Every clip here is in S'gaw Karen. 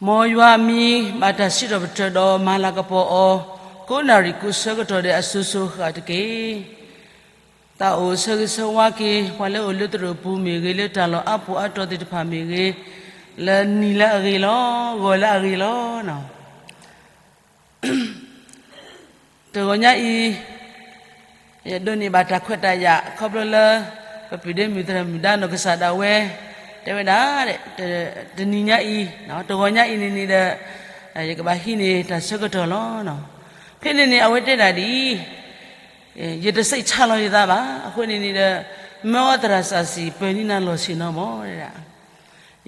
မ်ယွၤအမံၤဘၣ်တၢ်စံးထီၣ်ပတြၢၤဒီးမၤလၤကပီၤအီၤ, ကိးနၣ်ရံၣ်ကိးဆၢကတီၢ်ဒဲးအစိၤစိၤဃၣ်တက့ၢ်. သးအိၣ်ဆၢဂ့ၤဆၢဝါက့ၤ ပှၤလၢအိၣ်လၢသရိာ်ပူၤမ့ၢ်ဂ့ၤ, လၢတၢ်လီၢ်အါပူၤအါတီၤသ့ၣ်တဖၣ်မ့ၢ်ဂ့ၤ, လၢနံၤလၢအဂ့ၤလီၤ, ဂီၤလၢအဂ့ၤလီၤ. တဂီၤညါအံၤ ယဒိးန့ၢ်ဘၣ်တၢ်ခွဲးတၢ်ယာ် ခီဖျိလၢ ပပုၢ်ဒ့မုၣ်သရၣ်မုၣ်ဒါနီၢ်ကစၢ်ဒၣ်ဝဲ တဲဝဲဒၣ်, တနံၤညါအံၤ, တဂီၤညါအံၤန့ၣ်န့ၣ်ဒီး ယကဘၣ်ဟံးန့ၢ်တၢ်ဆၢကတီၢ်လီၤ. ဖဲန့ၣ်န့ၣ် အဝဲတဲဒၣ်ဒ်အံၤ, ယတစိတ်ချလီၤယသးဘၣ်. အဃိန့ၣ်န့ၣ်ဒီး မၢအီသရၣ်စီဆှံပၢၤန့ၢ်နၤလီၢ်ဆ့ၣ်နီၤမး တဲဒၣ်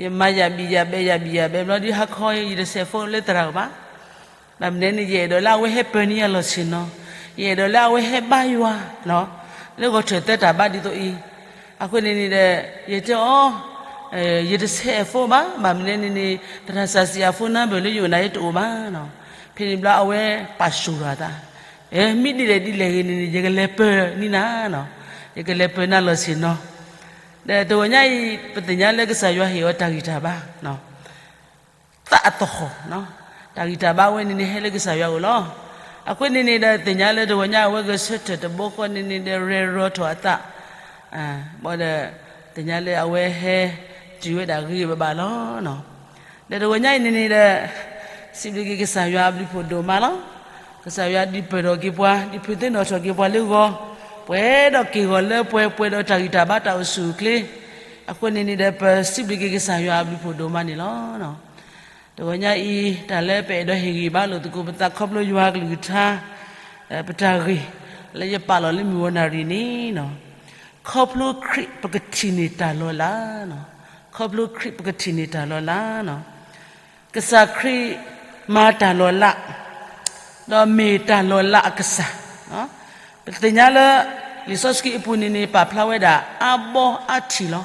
ယမၤယၤဘံၣ်ယၤဘဲယၤဘံၣ်ယၤဘဲဘျီဒုးဟါခီ ယတဆဲးဖိလၢသရၣ်ဧိၤဘၣ်. ဘၣ်မနုၤန့ၣ် ယအဲၣ်ဒိးလၢအဝဲဟဲပၢၤန့ၢ်ယၤလီၢ်ဆ့ၣ်နီၤ, ယအဲၣ်ဒိးလၢအဝဲဟဲဘါယွၤ လၢဂီၤထၢၣ်သၢတၢ်ဘါဒ်သိးအံၤ. အဃိန့ၣ်န့ၣ်ဒီး ယတဲအီၤ, ယတဆဲးဖိဘၣ်. ဘၣ်မနုၤန့ၣ်န့ၣ် သရၣ်စီဆှံအဖိနါဘၢၣ်လၢယအိၣ်န့ၣ် ယတအိၣ်ဘၣ်နီၤ. ဖဲန့ၣ်ဘျီအဝဲပာ်ဆူၣ်ထီၣ်အသး, မ့ၢ်ဒ်လဲၣ်ဒ်လဲၣ်ဂ့ၤန့ၣ်န့ၣ် ယကလဲၤပၢၤန့ၢ်နၤနီၤ, ယကလဲၤပၢၤနၤလီၢ်ဆ့ၣ်နီၤ. ဒီးတဂီၤညါအံၤ ပသ့ၣ်ညါလၢကစၢ်ယွၤဟ့ၣ်အီၤတၢ်ဂံၢ်တၢ်ဘါ သးအသဟီၣ်, တၢ်ဂံၢ်တၢ်ဘါဝဲန့ၣ်န့ၣ် ဟဲလၢကစၢ်ယွၤအအိၣ်လီၤ. အဃိန့ၣ်န့ၣ်ဒီး သ့ၣ်ညါလၢတဂီၤညါအဝဲဂဲၤဆၢထၢၣ်တဘိဃီန့ၣ်န့ၣ်ဒီး ရဲၣ်ရီၤထီၣ်အသး, ဘၣ်ဒီး သ့ၣ်ညါလၢအဝဲဟဲတုၤဝဲဒၣ်ဂ့ၤဂ့ၤဘၣ်ဘၣ်လီၤ. ဒီးတဂီၤညါအံၤန့ၣ်န့ၣ်ဒီး စံးဘျုးက့ၤကစၢ်ယွၤအဘျုးဖှိၣ်ဒိၣ်မးလီၤ. ကစၢ်ယွၤဒုးပၢၢ်ထီၣ်က့ၤပှၤ, ဒုးဖုးသ့ၣ်နီၣ်ထီၣ်က့ၤပှၤလၢဂီၤ, ပှဲၤဒီးက့ၢ်ဂီၤလၢပှဲၤ, ပှဲၤဒီးတၢ်ဂံၢ်တၢ်ဘါတၢ်အိၣ်ဆူၣ်အိၣ်ချ့. အဃိန့ၣ်န့ၣ်ဒီး ပစံးဘျုးက့ၤကစၢ်ယွၤအဘျုးဖှိၣ်ဒိၣ်မးန့ၣ်လီၤ. တဂီၤညါအံၤ တၢ်လၢပအဲၣ်ဒိးဟ့ၣ်ဂံၢ်ဘါလိာ်သကိးပသးခီဖျိယွၤကလုၢ်ကထါ, ပတၢ်ဂ့ၢ် လၢယပာ်လီၤလၢမုၢ်ဂီၤနၣ်ရံၣ်န့ၣ်, ခီဖျိခရံာ်ပကထံၣ်န့ၢ်တၢ်လီၤလး, ခီဖျိခရံာ်ပကထံၣ်န့ၢ်တၢ်လီၤလး. ကစၢ်ခရံာ်မၤတၢ်လီၤလး, ဒီးမ့ၢ်တၢ်လီၤလးအကစၢ်. ပသ့ၣ်ညါလၢ လံာ်စီဆှံအပူၤန့ၣ်န့ၣ် ပာ်ဖျါဝဲဒၣ် အါဘီအါထံၣ်လီၤ.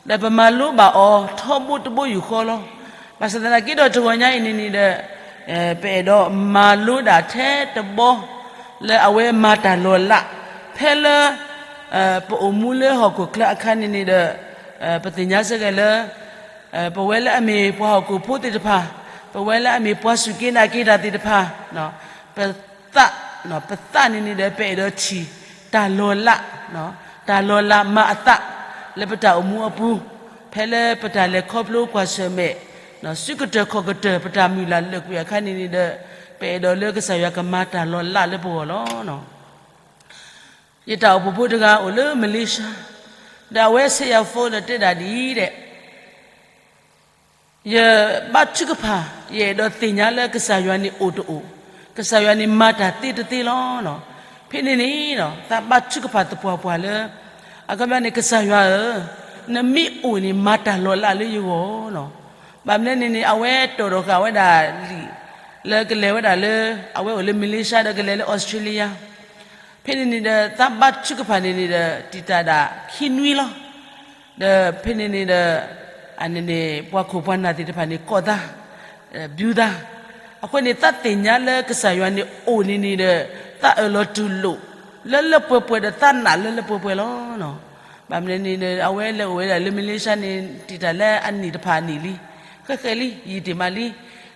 ဒီးပမၤလိဘၣ်အီၤထီဘိတဘိယူၢ်ဃီလီၤ. ဘၣ်ဆၣ်သနာ်က့ဒီးတဂီၤညါအံၤန့ၣ်န့ၣ်ဒီး ပအဲၣ်ဒိးမၤလိဒၣ်ထဲတဘီ လၢအဝဲမၤတၢ်လီၤလး ဖဲလၢ ပအိၣ်မူလၢဟီၣ်ခိၣ်ချၢအခါန့ၣ်န့ၣ်ဒီး ပသ့ၣ်ညါစ့ၢ်ကီးလၢ ပဝဲလၢအမ့ၢ်ပှၤဟီၣ်ခိၣ်ဖိသ့ၣ်တဖၣ်, ပဝဲလၢအမ့ၢ်ပှၤစူၢ်က့ၤနာ်က့ၤတၢ်သ့ၣ်တဖၣ်, ပသး, ပသးန့ၣ်န့ၣ်ဒီး ပအဲၣ်ဒိးထံၣ် တၢ်လီၤလး, တၢ်လီၤလးမၤအသး လၢပတၢ်အိၣ်မူအပူၤ, ဖဲလၢပတၢ်လဲၤခီဖျိကွၢ်ဆၢၣ်မဲာ်, စုကတၢၢ်ခီၣ်ကတၢၢ် ပတၢ်မုၢ်လၢ်လၢာ်ကွံာ်အခါန့ၣ်န့ၣ်ဒီး ပအဲၣ်ဒိးလၢကစၢ်ယွၤကမၤတၢ်လီၤလးလၢပဂီၢ်လီၤ. ယတၢ်အိၣ်ဖှိၣ်ဖိတဂၤအိၣ်လၢမလ့ၡါ, ဒီးအဝဲဆဲးယၤဖိဒီးတဲဒၣ်ဒ်အံၤဒဲး ယဘါထုကဖၣ်, ယအဲၣ်ဒိးသ့ၣ်ညါလၢကစၢ်ယွၤန့ၣ်အိၣ်တအိၣ်, ကစၢ်ယွၤန့ၣ်မၤတၢ်သ့တသ့လီၤ. ဖဲန့ၣ်န့ၣ် သးဘါထုကဖၣ်သပှၢ်ပှၢ်လၢ အခီပညီန့ၣ် ကစၢ်ယွၤဧၢ, နမ့ၢ်အိၣ်န့ၣ် မၤတၢ်လီၤလးလၢယဂီၢ်. ဘၣ်မနုၤန့ၣ်န့ၣ် အဝဲတီၣ်ထီၣ်ဃာ်ဝဲဒၣ်လံာ် လၢကလဲၤဝဲဒၣ်လၢ အဝဲအိၣ်လၢမလ့ၡါဒီးကလဲၤလၢ Australia ဖဲန့ၣ်န့ၣ်ဒီး သးဘါထုကဖၣ်န့ၣ်န့ၣ်ဒီး တံာ်တာ်ဒၣ်ခံနွံလီၤ. ဒီးဖဲန့ၣ်န့ၣ်ဒီး အန့ၣ်န့ၣ် ပှၤခိၣ်ပှၤနၢ်သ့ၣ်တဖၣ်န့ၣ် ကိးသး, ဘျုးသး, အဃိန့ၣ် သးသ့ၣ်ညါလၢကစၢ်ယွၤန့ၣ်အိၣ်န့ၣ်န့ၣ်ဒီး သးအၢၣ်လီၤတူၢ်လိာ် လၢလၢပှဲၤပှဲၤဒီးသးနာ်လၢလၢပှဲၤပှဲၤလီၤ. ဘၣ်မနုၤန့ၣ်ဒီး အဝဲလဲၤအိၣ်ဝဲဒၣ်လၢမလ့ၡါန့ၣ် တံာ်တာ်လၢအနံၣ်တဖၣ်အနံၣ်လံ, ဃဲဃဲလံ ယံာ်တ့ၢ်မးလံ, ဒီး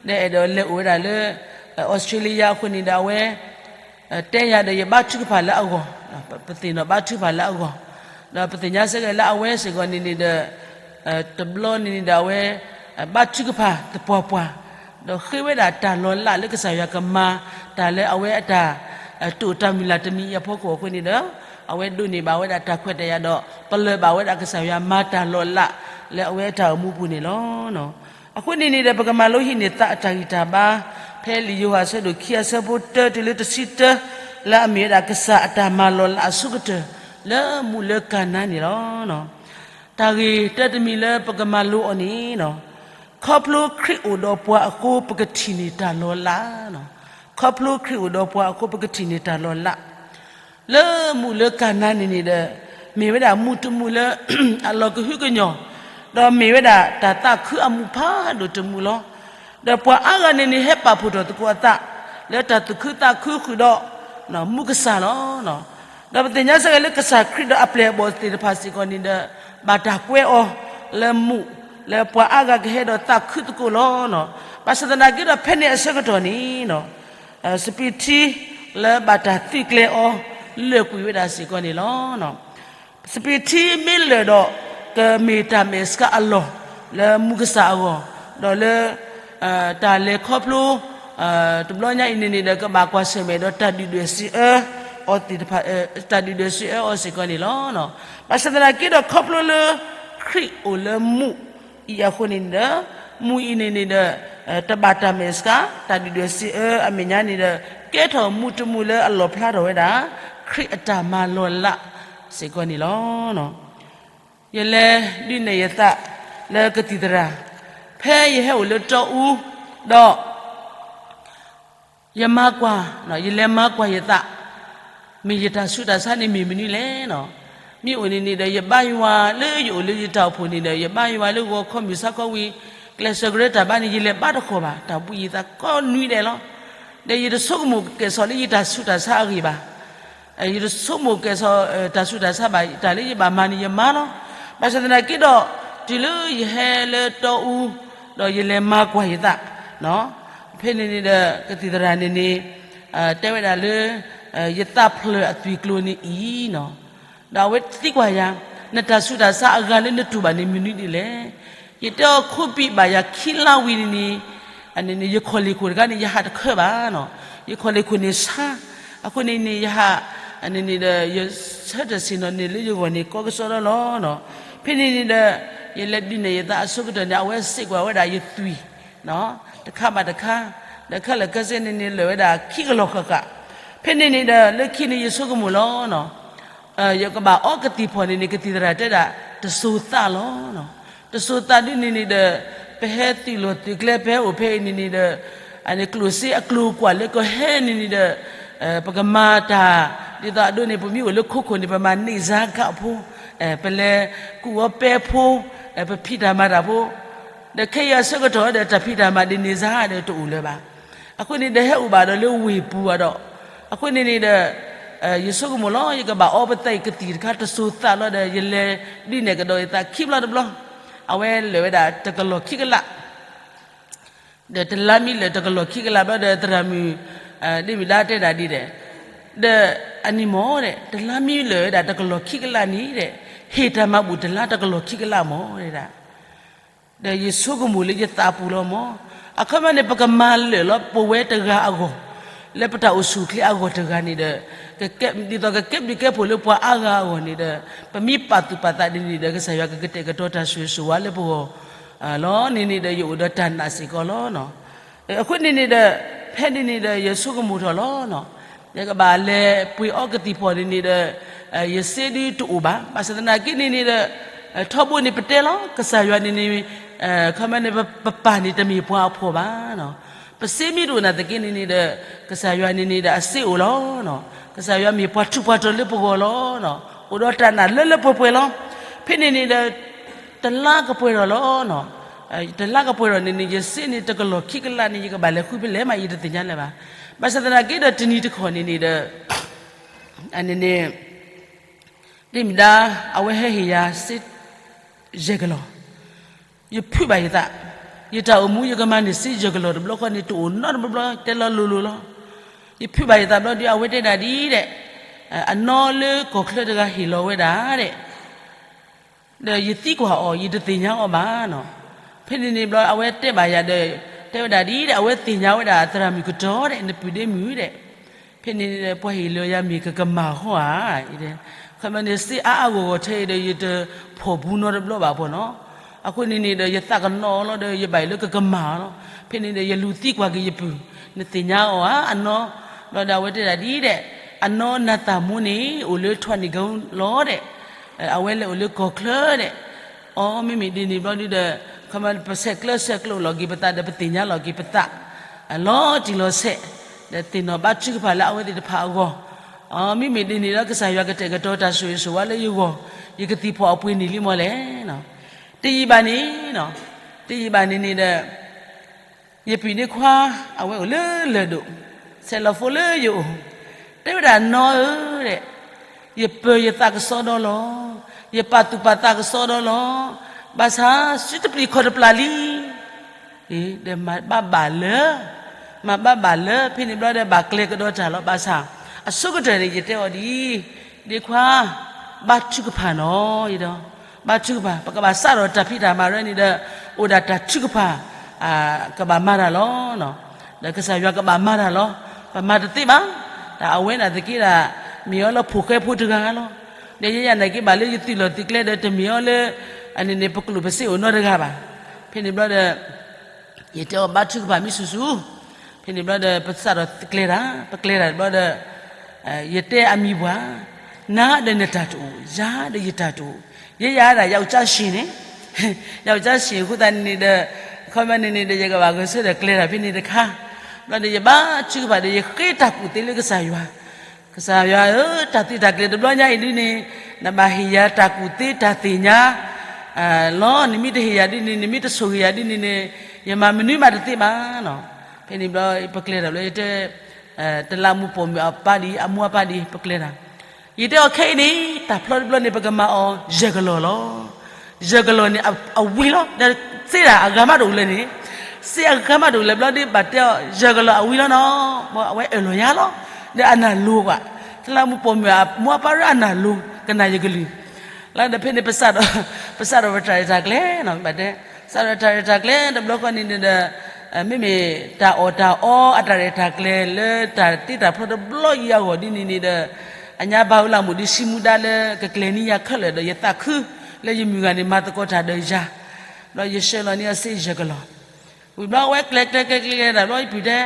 အဲၣ်ဒိးလဲၤအိၣ်ဝဲဒၣ်လၢ Australia အဃိန့ၣ်ဒီး အဝဲ တဲယၤဒီးယဘါထုကဖၣ်လၢအဂီၢ်, ပသ့ၣ်နီၣ်ဘါထုကဖၣ်လၢအဂီၢ်, ဒီးပသ့ၣ်ညါစ့ၢ်ကီးလၢအဝဲစ့ၢ်ကီးန့ၣ်န့ၣ်ဒီး တဘျီန့ၣ်န့ၣ်ဒီးအဝဲ ဘါထုကဖၣ်သပှၢ်ပှၢ်, ဒီးဃ့ဝဲဒၣ်တၢ်လီၤလးလၢကစၢ်ယွၤကမၤတၢ်လၢအဝဲအတၢ် တိာ်တၢ်မုၢ်လၢ်တမံၤအံၤအဖီခိၣ်အဃိန့ၣ်ဒီး အဝဲဒိးန့ၢ်ဘၣ်ဝဲဒၣ်တၢ်ခွဲးတၢ်ယာ်ဒီး ပလၢၢ်ဘၣ်ဝဲဒၣ်ကစၢ်ယွၤမၤတၢ်လီၤလးလၢအဝဲအတၢ်အိၣ်မူပူၤန့ၣ်လီၤ. အဃိန့ၣ်န့ၣ်ဒီး ပကမၤလိဟံးန့ၢ်သးအတၢ်ဂံၢ်တၢ်ဘါ ဖဲလံာ်ယိၤဟၣ်အဆၢဒိၣ်ခံအဆၢဖိတၢတုၤလၢတဆံတၢ လၢအမ့ၢ်ဝဲဒၣ်ကစၢ်အတၢ်မၤလီၤလးအဆိကတၢၢ် လၢမူးလၢကၤနါန့ၣ်လီၤ. တၢ်ဂ့ၢ်တၢတမံၤလၢပကမၤလိအီၤန့ၣ် ခီဖျိခရံာ်အိၣ်ဒီးပှၤအဃိ ပကထံၣ်န့ၢ်တၢ်လီၤလး, ခီဖျိခရံာ်အိၣ်ဒီးပှၤအဃိ ပကထံၣ်န့ၢ်တၢ်လီၤလး လၢမူးလၢကၤနါန့ၣ်န့ၣ်ဒီး မ့ၢ်ဝဲဒၣ်မူးတမူးလၢ အလီၤကဟုကညီၢ်, ဒီးမ့ၢ်ဝဲဒၣ်တၢ်သးခုအမူးဖးဒိၣ်တမူးလီၤ. ဒီးပှၤအါဂၤန့ၣ်န့ၣ် ဟဲပာ်ဖှိၣ်ထီၣ်သကိးအသး လၢတၢ်သူၣ်ခုသးခုဃုာ်ဒီး မူးကစၢ်လီၤ. ဒီးပသ့ၣ်ညါစ့ၢ်ကီးလၢကစၢ်ခရံာ်ဒီးအပျဲၢ်အဘီၣ်သ့ၣ်တဖၣ်စ့ၢ်ကီးန့ၣ်ဒီး ဘၣ်တၢ်ကွဲးအီၤလၢမူး လၢပှၤအါဂၤကဟဲဒီးသးခုသကိးလီၤ. ဘၣ်ဆၣ်သနာ်က့ဒီး ဖဲန့ၣ်အဆၢကတီၢ်န့ၣ် စပံးထံလၢဘၣ်တၢ်သုးကျဲၤအီၤ လၢာ်ကွံာ်ဝဲဒၣ်စ့ၢ်ကီးန့ၣ်လီၤ. စပံးထံမ့ၢ်လၢာ်ဒီး ကမ့ၢ်တၢ်မဲာ်ဆှးအလီၢ် လၢမူကစၢ်အဂီၢ်, ဒီးလၢ တၢ်လဲၤခီဖျိ တဘျီညါအံၤန့ၣ်န့ၣ်ဒီး ကဘၣ်ကွၢ်ဆၢၣ်မဲာ်ဒီးတၢ်ဒုၣ်ဒွဲၣ်စံးအၢအီၤသ့ၣ်တဖၣ်, တၢ်ဒုၣ်ဒွဲၣ်စံးအၢအီၤစ့ၢ်ကီးန့ၣ်လီၤ. ဘၣ်ဆၣ်သနာ်က့ဒီး ခီဖျိလၢ ခရံာ်အိၣ်လၢမူအံၤအဃိန့ၣ်န့ၣ်ဒီး မူအံၤန့ၣ်န့ၣ်ဒီး တဘၣ်တၢ်မဲာ်ဆှး တၢ်ဒုၣ်ဒွဲၣ်စံးအၢအမဲာ်ညါန့ၣ်ဒီး ကဲထီၣ်မူတမူလၢအလီၣ်ဖျါထီၣ်ဝဲဒၣ် ခရံာ်အတၢ်မၤလီၤလးစ့ၢ်ကီးန့ၣ်လီၤ. ယလဲၤဒုးနဲၣ်ယသးလၢကသံၣ်သရၣ်, ဖဲယဟဲအိၣ်လၢတီအူဒီး ယမၤကွၢ်, ယလဲၤမၤကွၢ်ယသး, မ့ၢ်ယတၢ်ဆူးတၢ်ဆါန့ၣ်မ့ၢ်မနုၤလဲၣ်. မ့ၢ်အိၣ်န့ၣ်န့ၣ်ဒီး ယဘါယွၤလၢယအိၣ်လၢယတၢ်အိၣ်ဖှိၣ်န့ၣ်ဒီး ယဘါယွၤလၢဂီၤခီမုၢ်ဆါခီဝံၤ ကျဲးစၢးကရၢတၢ်ဘါန့ၣ် ယလဲၤဘါတခီၣ်ဘၣ်, တၢ်ဘှံးယသးကိးနွံဒဲးလီၤ. ဒီးယတဆိကမိၣ်ကဲၣ်ဆိးလၢယတၢ်ဆူးတၢ်ဆါအဂ့ၢ်ဘၣ်. ယတဆိကမိၣ်ကဲၣ်ဆိး တၢ်ဆူးတၢ်ဆါဘၣ်, တၢ်လၢယဘၣ်မၤန့ၣ်ယမၤလီၤ. ဘၣ်ဆၣ်သနာ်က့ဒီး တုၤလၢယဟဲလၢတီအူ ဒီးယလဲၤမၤကွၢ်ယသး, ဖဲန့ၣ်န့ၣ်ဒီး ကသံၣ်သရၣ်န့ၣ်န့ၣ် တဲဝဲဒၣ်လၢ ယသးဖျၢၣ်အသွံၣ်ကျိၤန့ၣ်အံၤ, ဒီးအဝဲသံကွၢ်ယၤ, နတၢ်ဆူးတၢ်ဆါအဂၤလၢနတူၢ်ဘၣ်န့ၣ်မနုၤဒ်လဲၣ်. ယတဲအီၤ ခိၣ်ဘံၣ်ဘၣ်ယၤခံလါဝံၤန့ၣ်န့ၣ် ယခီၣ်လ့ၣ်ခိၣ်တခါန့ၣ် ယဟးတခၢဘၣ်, ယခီၣ်လ့ၣ်ခိၣ်န့ၣ်ဆါ, အဃိန့ၣ်န့ၣ် ယဟး န့ၣ်န့ၣ်ဒီး ယဆၢထၢၣ်ဆ့ၣ်နီၤန့ၣ်လၢယဂီၢ်န့ၣ် ကီကစီဒီလီၤ. ဖဲန့ၣ်န့ၣ်ဒီး ယလဲၤဒုးနဲၣ်ယသးအဆိကတၢၢ်န့ၣ် အဝဲစံးကွၢ်ဝဲဒၣ်ယသွံၣ် တခါဘၣ်တခါ, ဒီးခဲလၢာ်ခဲဆ့န့ၣ်န့ၣ် လၢာ်ဝဲဒၣ်ခံကလီၢ်ဃၣ်ဃၣ်. ဖဲန့ၣ်န့ၣ်ဒီး လၢခံန့ၣ်ယဆိကမိၣ်လီၤ. ယကဘၣ်အီကသံၣ်ဖီၣ်န့ၣ်န့ၣ် ကသံၣ်သရၣ်တဲဒၣ် တစိၤသးလီၤ. တစိၤသးဒ်န့ၣ်န့ၣ်ဒီး ပဟဲသုးလီၢ်သုးကျဲ ပဟဲအိၣ်ဖဲအံၤန့ၣ်န့ၣ်ဒီး ကျိၣ်စ့အကျိၤကွာ်လၢကဟဲန့ၣ်န့ၣ်ဒီး ပကမၤတၢ် ဒ်သိးအဒိန့ၣ် ပမ့ၢ်အိၣ်လၢခိခိၣ်န့ၣ် ပမၤန့ၢ်စါကဖိ, ပလဲၤကူၣ်အီၤပဲဖိ, ပဖံးတၢ်မၤတၢ်ဖိ, ဒီးခဲအံၤအဆၢကတီၢ်ဒီး တၢ်ဖံးတၢ်မၤဒ်န့ၣ်စါဒီးတအိၣ်လၢၤဘၣ်. အဃိန့ၣ်ဒီး ဟဲအိၣ်ဘၣ်ဒီးလၢဝ့ၢ်ပူၤဘၣ်ဒီး, အဃိန့ၣ်န့ၣ်ဒီး ယဆိကမိၣ်လီၤ ယကဘၣ်အီပသးအံၤကသံၣ်တခါ တစိၤသးလီၤဒီး ယလဲၤဒုးနဲၣ်ကဒီးယသးခံဘျီတဘျီ, အဝဲလၢာ်ဝဲဒၣ်တကလီၢ်ခံကလး ဒီးတလါမ့ၢ်လၢာ်တကလီၢ်ခံကလးဘျီဒီး သရၣ်မုၣ် ဒ့မုၣ်ဒါတဲဒၣ်ဒ်ဒီး, ဒီးအန့ၣ်မ့ၢ်ဒီး တလါမ့ၢ်လၢာ်ဝဲဒၣ်တကလီၢ်ခံကလးန့ၣ်ဒီး ဟ့ၣ်တၢ်မၤဘူၣ်တလါတကလီၢ်ခံကလးမ့ၢ်ဒၣ် ဒီးယဆိကမိၣ်လၢယသးပူၤလီၤမ့ၢ်, အခီပညီန့ၣ် ပကမၤလၢာ်လီၤပဝဲတဂၤအဂီၢ်, လၢပတၢ်အိၣ်ဆူၣ်အိၣ်ချ့အဂီၢ်တဂၤန့ၣ်ဒီး, ဒ်သိးကကဲဘျုးကဲဖှိၣ်လၢပှၤအါဂၤအဂီၢ်န့ၣ်ဒီး, ပမ့ၢ်ပာ်သူၣ်ပာ်သးဒ်န့ၣ်ဒီး ကစၢ်ယွၤကကတဲာ်ကတီၤတၢ်ဆိၣ်ဂ့ၤဆိၣ်ဝါလၢပဂီၢ်လီၤ. န့ၣ်န့ၣ်ဒီး ယအိၣ်ဒီးတၢ်နာ်စ့ၢ်ကီးလီၤ. အဃိန့ၣ်န့ၣ်ဒီး ဖဲန့ၣ်န့ၣ်ဒီး ယဆိကမိၣ်ထီၣ်လီၤ. ယကဘၣ်လဲၤပှ့ၤအီကသံၣ်ဖီၣ်န့ၣ်န့ၣ်ဒီး ယစ့ဒုတအိၣ်ဘၣ်. ဘၣ်ဆၣ်သနာ်က့န့ၣ်န့ၣ်ဒီး ထီဘိန့ၣ်ပတဲလီၤ ကစၢ်ယွၤန့ၣ်န့ၣ် ခီမ့ၢ်န့ၣ် ပပၢ်န့ၣ်တမ့ၢ်ပှၤအဖှီၣ်ဘၣ်. ပစ့မ့ၢ်တအိၣ်နာ်သက့န့ၣ်န့ၣ်ဒီး ကစၢ်ယွၤန့ၣ်န့ၣ်ဒီးအစ့အိၣ်လီၤ. ကစၢ်ယွၤမ့ၢ်ပှၤထူးပှၤတီၤလၢပဂီၢ်လီၤ. အိၣ်ဒီးတၢ်နာ်လၢလၢပှဲၤပှဲၤလီၤ. ဖဲန့ၣ်န့ၣ်ဒီး တလါကပှဲၤထီၣ်လီၤ. တလါကပှဲၤထီၣ်န့ၣ်န့ၣ် ယစ့န့ၣ်တကလီၢ်ခံကလးန့ၣ် ယကဘၣ်လဲၤဃုဖဲလဲၣ်မး ယတသ့ၣ်ညါလၢၤဘၣ်. ဘၣ်ဆၣ်သနာ်က့ဒီးတနံၤတခီန့ၣ်န့ၣ်ဒီး န့ၣ်န့ၣ် ဒ့မုၣ်ဒါ အဝဲဟဲဟ့ၣ်ယၤစ့ ယဲၢ်ကလီၢ်, ယဖုးဘၣ်ယသး, ယတၢ်အိၣ်မူယကမၤန့ၢ်စ့ယဲၢ်ကလီၢ်တဘျီဃီန့ၣ် တအိၣ်နီတဘျီဘျီ တဲလီၤလိၤလိၤလီၤ. ယဖုးဘၣ်ယသးဘျီဒီး အဝဲတဲဒၣ်ဒ်ဒီး အနီၢ်လၢကီၢ်ချၢတဂၤဟ့ၣ်လီၤဝဲဒၣ်ဒီး ဒီးယသံကွၢ်အီၤ ယတသ့ၣ်ညါအီၤဘၣ်. ဖဲန့ၣ်န့ၣ်ဘျီ အဝဲတဲဘၣ်ယၤဒီး တဲဝဲဒၣ်ဒ်ဒီး အဝဲသ့ၣ်ညါဝဲဒၣ်သရၣ်မုၣ်ကတီၤဒီး နပုၢ်ဒ့မုၣ်ဒီး ဖဲန့ၣ်န့ၣ်ဒီး ပှၤဟ့ၣ်လီၤယၤမ့ၢ်ကကမၢ်ဟီဧါ, ခီမ့ၢ်န့ၣ် စ့အါအါဂီၢ်ဂီၢ်ထဲအံၤဒီး ယတဖီၣ်ဘူးနီတဘျီဘၣ်ဖီနီၤ. အဃိန့ၣ်န့ၣ်ဒီး ယသးကနီၤလီၤဒီး ယဘၣ်အံၤလၢကကမၢ်လီၤ. ဖဲန့ၣ်ဒီး ယလူၤသံကွၢ်က့ၤယပုၢ်, နသ့ၣ်ညါအီၤဧါ အနီၢ်, ဘျီဒီး အဝဲတဲဒၣ်ဒ်ဒီး အနီၢ်နၤသၣ်မူန့ၣ် အိၣ်လၢထွါနံၣ်ကလီၤဒီး အဝဲလဲၤအိၣ်လၢကီၢ်ချၢဒီး အီ မ့မ့ၢ်ဒ်န့ၣ်ဘျီဒုဒီး ခီမ့ၢ်ပဆဲးကျၢဆဲးကျိးလီၤက့ၤပသးဒီး ပသ့ၣ်ညါလီၤက့ၤပသး လီၤတံၢ်လီၤဆဲး ဒီးသ့ၣ်နီၣ်ဘါထုကဖၣ်လၢအဝဲသ့ၣ်တဖၣ်အဂီၢ်, အီ မ့မ့ၢ်ဒ်န့ၣ်ဒီး ကစၢ်ယွၤကတဲာ်ကတီၤတၢ်ဆိၣ်ဂ့ၤဆိၣ်ဝါလၢယဂီၢ်, ယကသံၣ်ဖီၣ်အပှ့ၤန့ၢ်လံမီၢ်လဲၣ်. တယံာ်ဘၣ်န့ၣ်, တယံာ်ဘၣ်န့ၣ်န့ၣ်ဒီး ယပုၢ်န့ၣ်ခွါ အဝဲအိၣ်လၢလၢၢ်ဒိၣ်, ဆဲးလီၤဖိလၢယအိၣ်, တဲဝဲဒၣ်နီၢ်ဧၢ, ယပၢၤယသးကစီဒီလီၤ, ယပာ်သူၣ်ပာ်သးကစီဒီလီၤ, ဘၣ်ဆၣ်စုတပျံၤခီၣ်တပျၢ်လံ, ဒီးမၤဘၣ်ဘၣ်လၢ, မၤဘၣ်ဘၣ်လၢ ဖဲန့ၣ်ဘျီဒီးဘၣ်ကျဲကဒီးတၢ်လီၤ. ဘၣ်ဆၣ် အဆိကတၢၢ်န့ၣ် ယတဲအီၤဒ်အံၤ, ဒ့ခွါ, ဘါထုကဖၣ်နီၤ, ဒီး ဘါထုကဖၣ်, ပကဘၣ်စးထီၣ်တၢ်ဖံးတၢ်မၤရၢန့ၣ်ဒီး အိၣ်ဒၣ်တၢ်ထုကဖၣ် ကဘၣ်မၤတၢ်လီၤ. ဒီးကစၢ်ယွၤကဘၣ်မၤတၢ်လီၤ. ပမၤတသ့ဘၣ်. တၢ်အဝဲနာ်သက့ဒၣ် မ့ၢ်အီၤလၢဖိၣ်ဃဲဖိတဂၤလီၤ. ဒီးယဲယၤနာ်က့ဘၣ်လၢယသုးလီၢ်သုးကျဲဒီးတမ့ၢ်အီၤလၢ အန့ၣ်န့ၣ် ပကျိၣ်ပစ့အိၣ်နီတဂၤဘၣ်. ဖဲန့ၣ်ဘျီဒီး ယတဲအီၤဘါထုကဖၣ်မ့ၢ်ဆူၣ်ဆူၣ်, ဖဲန့ၣ်ဘျီဒီး ပစးထီၣ်ကျဲတၢ်, ပကျဲတၢ်တဘျီဒီး ယတဲအမံၤပှၤ, နၤဒီးနတၢ်တအိၣ်, ယၤဒီးယတၢ်တအိၣ်, ယဲယၤဒၣ်ယအိၣ်ကၠါဆ့ၣ်န့ၣ်, ယအိၣ်ကၠါဆ့ၣ်အဃိသတးန့ၣ်ဒီး ခီပညီန့ၣ်န့ၣ်ဒီး ယကဘၣ်ဂဲၤဆၢထၢၣ်ကျဲတၢ်ဖဲန့ၣ်တခါ, ဘျီဒီးယဘါထုကဖၣ်ဒီး ယဃ့တၢ်ကူၣ်သ့လၢကစၢ်ယွၤ, ကစၢ်ယွၤဧၢ, တၢ်သံတၢ်ကျဲၤတဘျီညါအံၤဒ်န့ၣ် နဘၣ်ဟ့ၣ်ယၤတၢ်ကူၣ်သ့တၢ်သ့ၣ်ညါ လီၤ. နမ့ၢ်တဟ့ၣ်ယၤဒ်န့ၣ်, နမ့ၢ်တဆိၣ်ဂ့ၤယၤဒ်န့ၣ်န့ၣ် ယမၤမနုၤမးတသ့ဘၣ်နီၤ. ဖဲန့ၣ်ဘျီ ပကျဲတၢ်ဘျီ ယတဲ တလးမူပိာ်မုၣ်အပၢ်ဒ်အံၤ, အမိၢ်အပၢ်ဒ်အံၤ ပကျဲတၢ်, ယတဲအီၤခဲအံၤန့ၣ် တၢ်ဖျီတဘျီန့ၣ် ပကမၤအီၤ ယဲၢ်ကလီၢ်လီၤ. ယဲၢ်ကလီၢ်န့ၣ် အဝံၤလီၤ. ဒီးစ့တၢ်အဂၤမးတအိၣ်လၢၤန့ၣ်, စ့အဂၤမးတအိၣ်လၢၤဘျီဒီး ဘၣ်တဲအီၤ ယဲၢ်ကလီၢ်အဝံၤလီၤနီၤ, အဝဲအၢၣ်လီၤယၤလီၤ. ဒီးအနၢ်လိၤကွၢ်, တလးမူပိာ်မုၣ်အမိၢ်အပၢ်ရၢအနၢ်လိၤ ကနၣ်ယကလုၢ် လၢဒီးဖဲန့ၣ် ပစးထီၣ်ပတၢ်ရဲၣ်တၢ်ကျဲၤနီၤ, ဘၣ်တဲ, စးထီၣ်တၢ်ရဲၣ်တၢ်ကျဲၤတဘျီဃီန့ၣ်န့ၣ်ဒီး မ့မ့ၢ်တၢ်အီၣ်တၢ်အီအတၢ်ရဲၣ်တၢ်ကျဲၤလၢတၢ်တ့တၢ်ဖျီတဘျီအံၤအဂီၢ်ဒ်န့ၣ်န့ၣ်ဒီး အညါဘၣ်ဝဲလၢမူးဒံးဆံမူဒါလၢကကျဲၤန့ၢ်ယၤခဲလၢာ်ဒီး ယသးခုလၢယမုၢ်ဂၤန့ၣ် မၤသကိးတၢ်ဒီးယၤ, ဘျီယဆှၢလီၤန့ၢ်အီၤစ့ယဲၢ်ကလီၢ်, ဝံၤဘျီအဝဲကျဲၤကျဲၤကျဲၤကျဲၤဒၣ်ဘျီ ယပုၢ်တဲ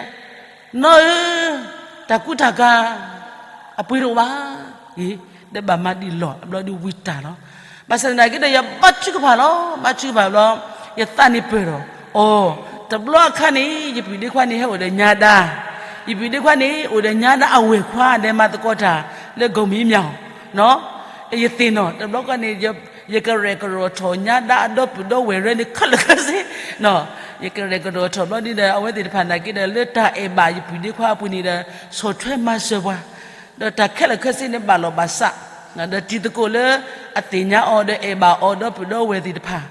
နီၢ်ဧၢ, တၢ်ကူတၢ်ကၤ အပှ့ၤတအိၣ်ဘၣ်, အ့ ဒီးဘၣ်မၤဒံးလီၢ် ဘျီဒုးဝံၤတၢ်လီၤ. ဘၣ်ဆၣ်သနာ်က့ဒီး ယဘါထုကဖၣ်လီၤ, ဘါထုကဖၣ်ဘျီ ယသးန့ၣ်ပၢၢ်ဒီး အိ, တဘျီအခါန့ၣ် ယပုၢ်ဒ့ခွါန့ၣ် ဟဲအိၣ်ဒီးညါဒါ, ယပုၢ်ဒ့ခွါန့ၣ် အိၣ်ဒီးညါဒါအဝဲၢ်ခွါ ဒီးမၤသကိးတၢ်လၢကိးမံၤမၠီၤ ယသ့ၣ်နီၣ် တဘျီဃီန့ၣ် ယကရဲၣ်ကရိၣ်ထီၣ်ညါဒါအဒီပုၢ်ဒီဝဲၢ်ရၢန့ၣ် ခဲလၢာ်ခဲဆ့, ယကရဲၣ်ကရိၣ်ထီၣ်ဘျီဒ်ဒီး အဝဲသ့ၣ်တဖၣ်နာ်က့ဒီး လၢတၢ်အဲၣ်ဘၣ်ယပုၢ်ဒ့ခွါအပူၤန့ၣ်ဒီး ဆီၣ်ထွဲမၤစၢၤပှၤ, ဒီးတၢ်ခဲလၢာ်ခဲဆ့န့ၣ် ဘၣ်လီၢ်ဘၣ်စး, ဒီးတံၤသကိးလၢအသ့ၣ်ညါအီၤ ဒီးအဲၣ်ဘၣ်အီၤဒီပုၢ်ဒီဝဲၢ်သ့ၣ်တဖၣ်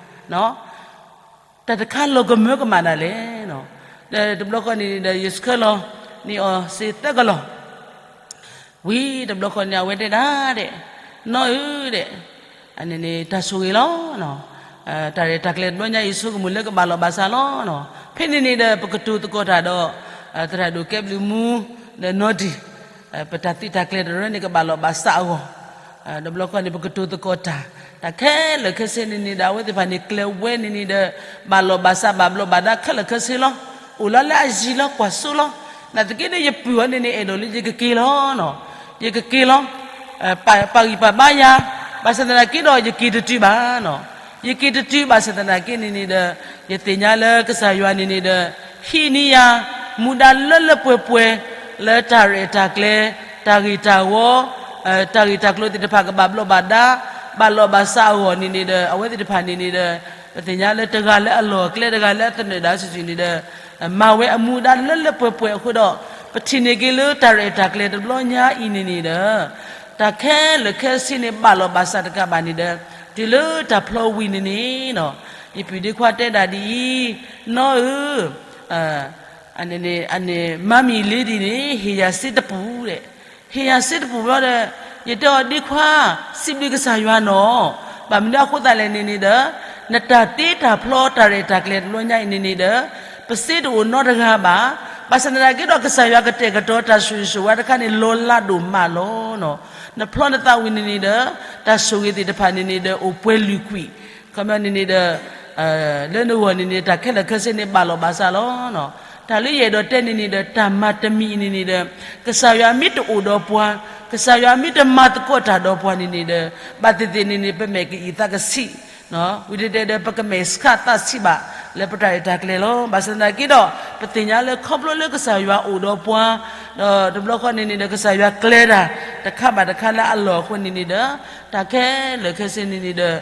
တၢ်တခါလီၤကမၢကမၣ်ဒၣ်လဲာ်, ဒီးတဘျီဃီန့ၣ်ဒီး ယဆှၢလီၤန့ၢ်အီၤစ့သၢကလီၢ်, ဝံၤတဘျီဃီန့ၣ် အဝဲတဲဒၣ်ဒဲး, နီၢ်ဧၢဒဲး, အန့ၣ်န့ၣ် တၢ်ဆိၣ်ဂ့ၤလီၤ, တၢ်ရဲၣ်တၢ်ကျဲၤတဘျီညါအံၤ ဆိကမိၣ်လၢကဘၣ်လီၢ်ဘၣ်စးလီၤ, ဖဲန့ၣ်န့ၣ်ဒီး ပကတိၤသကိးတၢ်ဒီး သရၣ်ဒိၣ်ကဲဘျုးမူ ဒီးနီၢ်ဒံၣ် ပတၢ်သံတၢ်ကျဲၤတရၢန့ၣ် ကဘၣ်လီၢ်ဘၣ်စးအဂီၢ်, တဘျီဃီန့ၣ် ပကတိၤသကိးတၢ်, တၢ်ခဲလၢာ်ခဲဆ့န့ၣ်န့ၣ်ဒီး အဝဲသ့ၣ်တဖၣ်န့ၣ် ကျဲၤဝဲန့ၣ်န့ၣ်ဒီး ဘၣ်လီၢ်ဘၣ်စးဘၣ်ဘျီးဘၣ်ဒါခဲလၢာ်ခဲဆ့လီၤ, အိၣ်လီၤလၢအယံၤလီၤကွၢ်စိလီၤ, နာ်သက့ဒီးယပုၢ်အီၤန့ၣ်န့ၣ် အဲၣ်ဒိးလၢယကက့ၤလီၤ, ယကက့ၤလီၤ, ပာ်ဂံၢ်ပာ်ဘါယၤ, ဘၣ်ဆၣ်သနာ်က့ဒီး ယက့ၤတတုၤဘၣ်နီၤ, ယက့ၤတတုၤဘၣ်ဆၣ်သနာ်က့န့ၣ်န့ၣ်ဒီး ယသ့ၣ်ညါလၢကစၢ်ယွၤန့ၣ်န့ၣ်ဒီး ဟံးန့ၢ်ယၤ မူဒါလၢလၢပှဲၤပှဲၤ လၢတၢ်ရဲၣ်တၢ်ကျဲၤ တၢ်ဂ့ၢ်တၢ်ဝီ တၢ်ဂ့ၢ်တၢ်ကျိၤသ့ၣ်တဖၣ်ကဘၣ်ဘျီးဘၣ်ဒါ ဘၣ်လီၢ်ဘၣ်စးအဂီၢ်န့ၣ်န့ၣ်ဒီး အဝဲသ့ၣ်တဖၣ်န့ၣ်န့ၣ်ဒီး ပသ့ၣ်ညါလၢတဂၤလၢအလီၢ်အကျဲ တဂၤလၢအသနၢၣ်ဒၣ်စုာ်စုာ်န့ၣ်ဒီး မၤဝဲအမူဒါလၢလၢပှဲၤပှဲၤအဃိဒီး ပထံၣ်န့ၢ်က့ၤလၢတၢ်ရဲၣ်တၢ်ကျဲၤတဘျီညါအံၤန့ၣ်န့ၣ်ဒီး တၢ်ခဲလၢာ်ခဲဆ့န့ၣ် ဘၣ်လီၢ်ဘၣ်စးတကးဘၣ်န့ၣ်ဒီး တုၤလၢတၢ်ဖျီဝံၤန့ၣ်န့ၣ် ယပုၢ်ဒ့ခွါတဲဒၣ်ဒ်အံၤ, နီၢ်ဧၢ အန့ၣ် မါမံၤလ့ဒံန့ၣ် ဟ့ၣ်ယၤစ့တပူၤဒဲး, ဟ့ၣ်ယၤစ့တပူၤဘျီဒီး ယတဲအီၤဒ့ခွါ စံးဘျုးကစၢ်ယွၤနီၤ, ဘၣ်မနုၤအဃိသတးလဲၣ်န့ၣ်န့ၣ်ဒီး နတၢ်တ့တၢ်ဖျီတၢ်ရဲၣ်တၢ်ကျဲၤတဘျီညါအံၤန့ၣ်န့ၣ်ဒီး ပစ့တအိၣ်နီတဂၤဘၣ်, ဘၣ်ဆၣ်သနာ်က့ဒီး ကစၢ်ယွၤကတဲာ်ကတီၤတၢ်ဆိၣ်ဂ့ၤဆိၣ်ဝါတခါန့ၣ် လီၤလးဒိၣ်မးလီၤ. နဖျီနသးဝံၤန့ၣ်န့ၣ်ဒီး တၢ်ဆိၣ်ဂ့ၤသ့ၣ်တဖၣ်န့ၣ်န့ၣ်ဒီး အိၣ်ပှဲၤလုာ်ကွံာ်, ခီပညီန့ၣ်န့ၣ်ဒီး လၢနဂီၢ်န့ၣ်န့ၣ် တၢ်ခဲလၢာ်ခဲဆ့န့ၣ် ဘၣ်လီၢ်ဘၣ်စးလီၤ. တၢ်လၢယအဲၣ်ဒိးတဲန့ၣ်န့ၣ်ဒီး တၢ်မၤတမံၤအံၤန့ၣ်န့ၣ်ဒီး ကစၢ်ယွၤမ့ၢ်တအိၣ်ဒီးပှၤ, ကစၢ်ယွၤမ့ၢ်တမၤသကိးတၢ်ဒီးပှၤန့ၣ်န့ၣ်ဒီး ဘၣ်သ့ၣ်သ့ၣ်န့ၣ်န့ၣ် ပမဲာ်ကအံၤသးကဆံး ဝံၤတဲတဲဒီး ပကမဲာ်ဆှးသးဆံးဘၣ် လၢပတၢ်ရဲၣ်တၢ်ကျဲၤလီၤ. ဘၣ်ဆၣ်သနာ်က့ဒီး ပသ့ၣ်ညါလၢခီဖျိလၢကစၢ်ယွၤအိၣ်ဒီးပှၤ, ဒီးတဘျီဃီန့ၣ်န့ၣ်ဒီး ကစၢ်ယွၤကျဲၤတၢ် တခါဘၣ်တခါလၢအလီၢ်အဃိန့ၣ်န့ၣ်ဒီး တၢ်ခဲလၢာ်ခဲဆ့န့ၣ်န့ၣ်ဒီး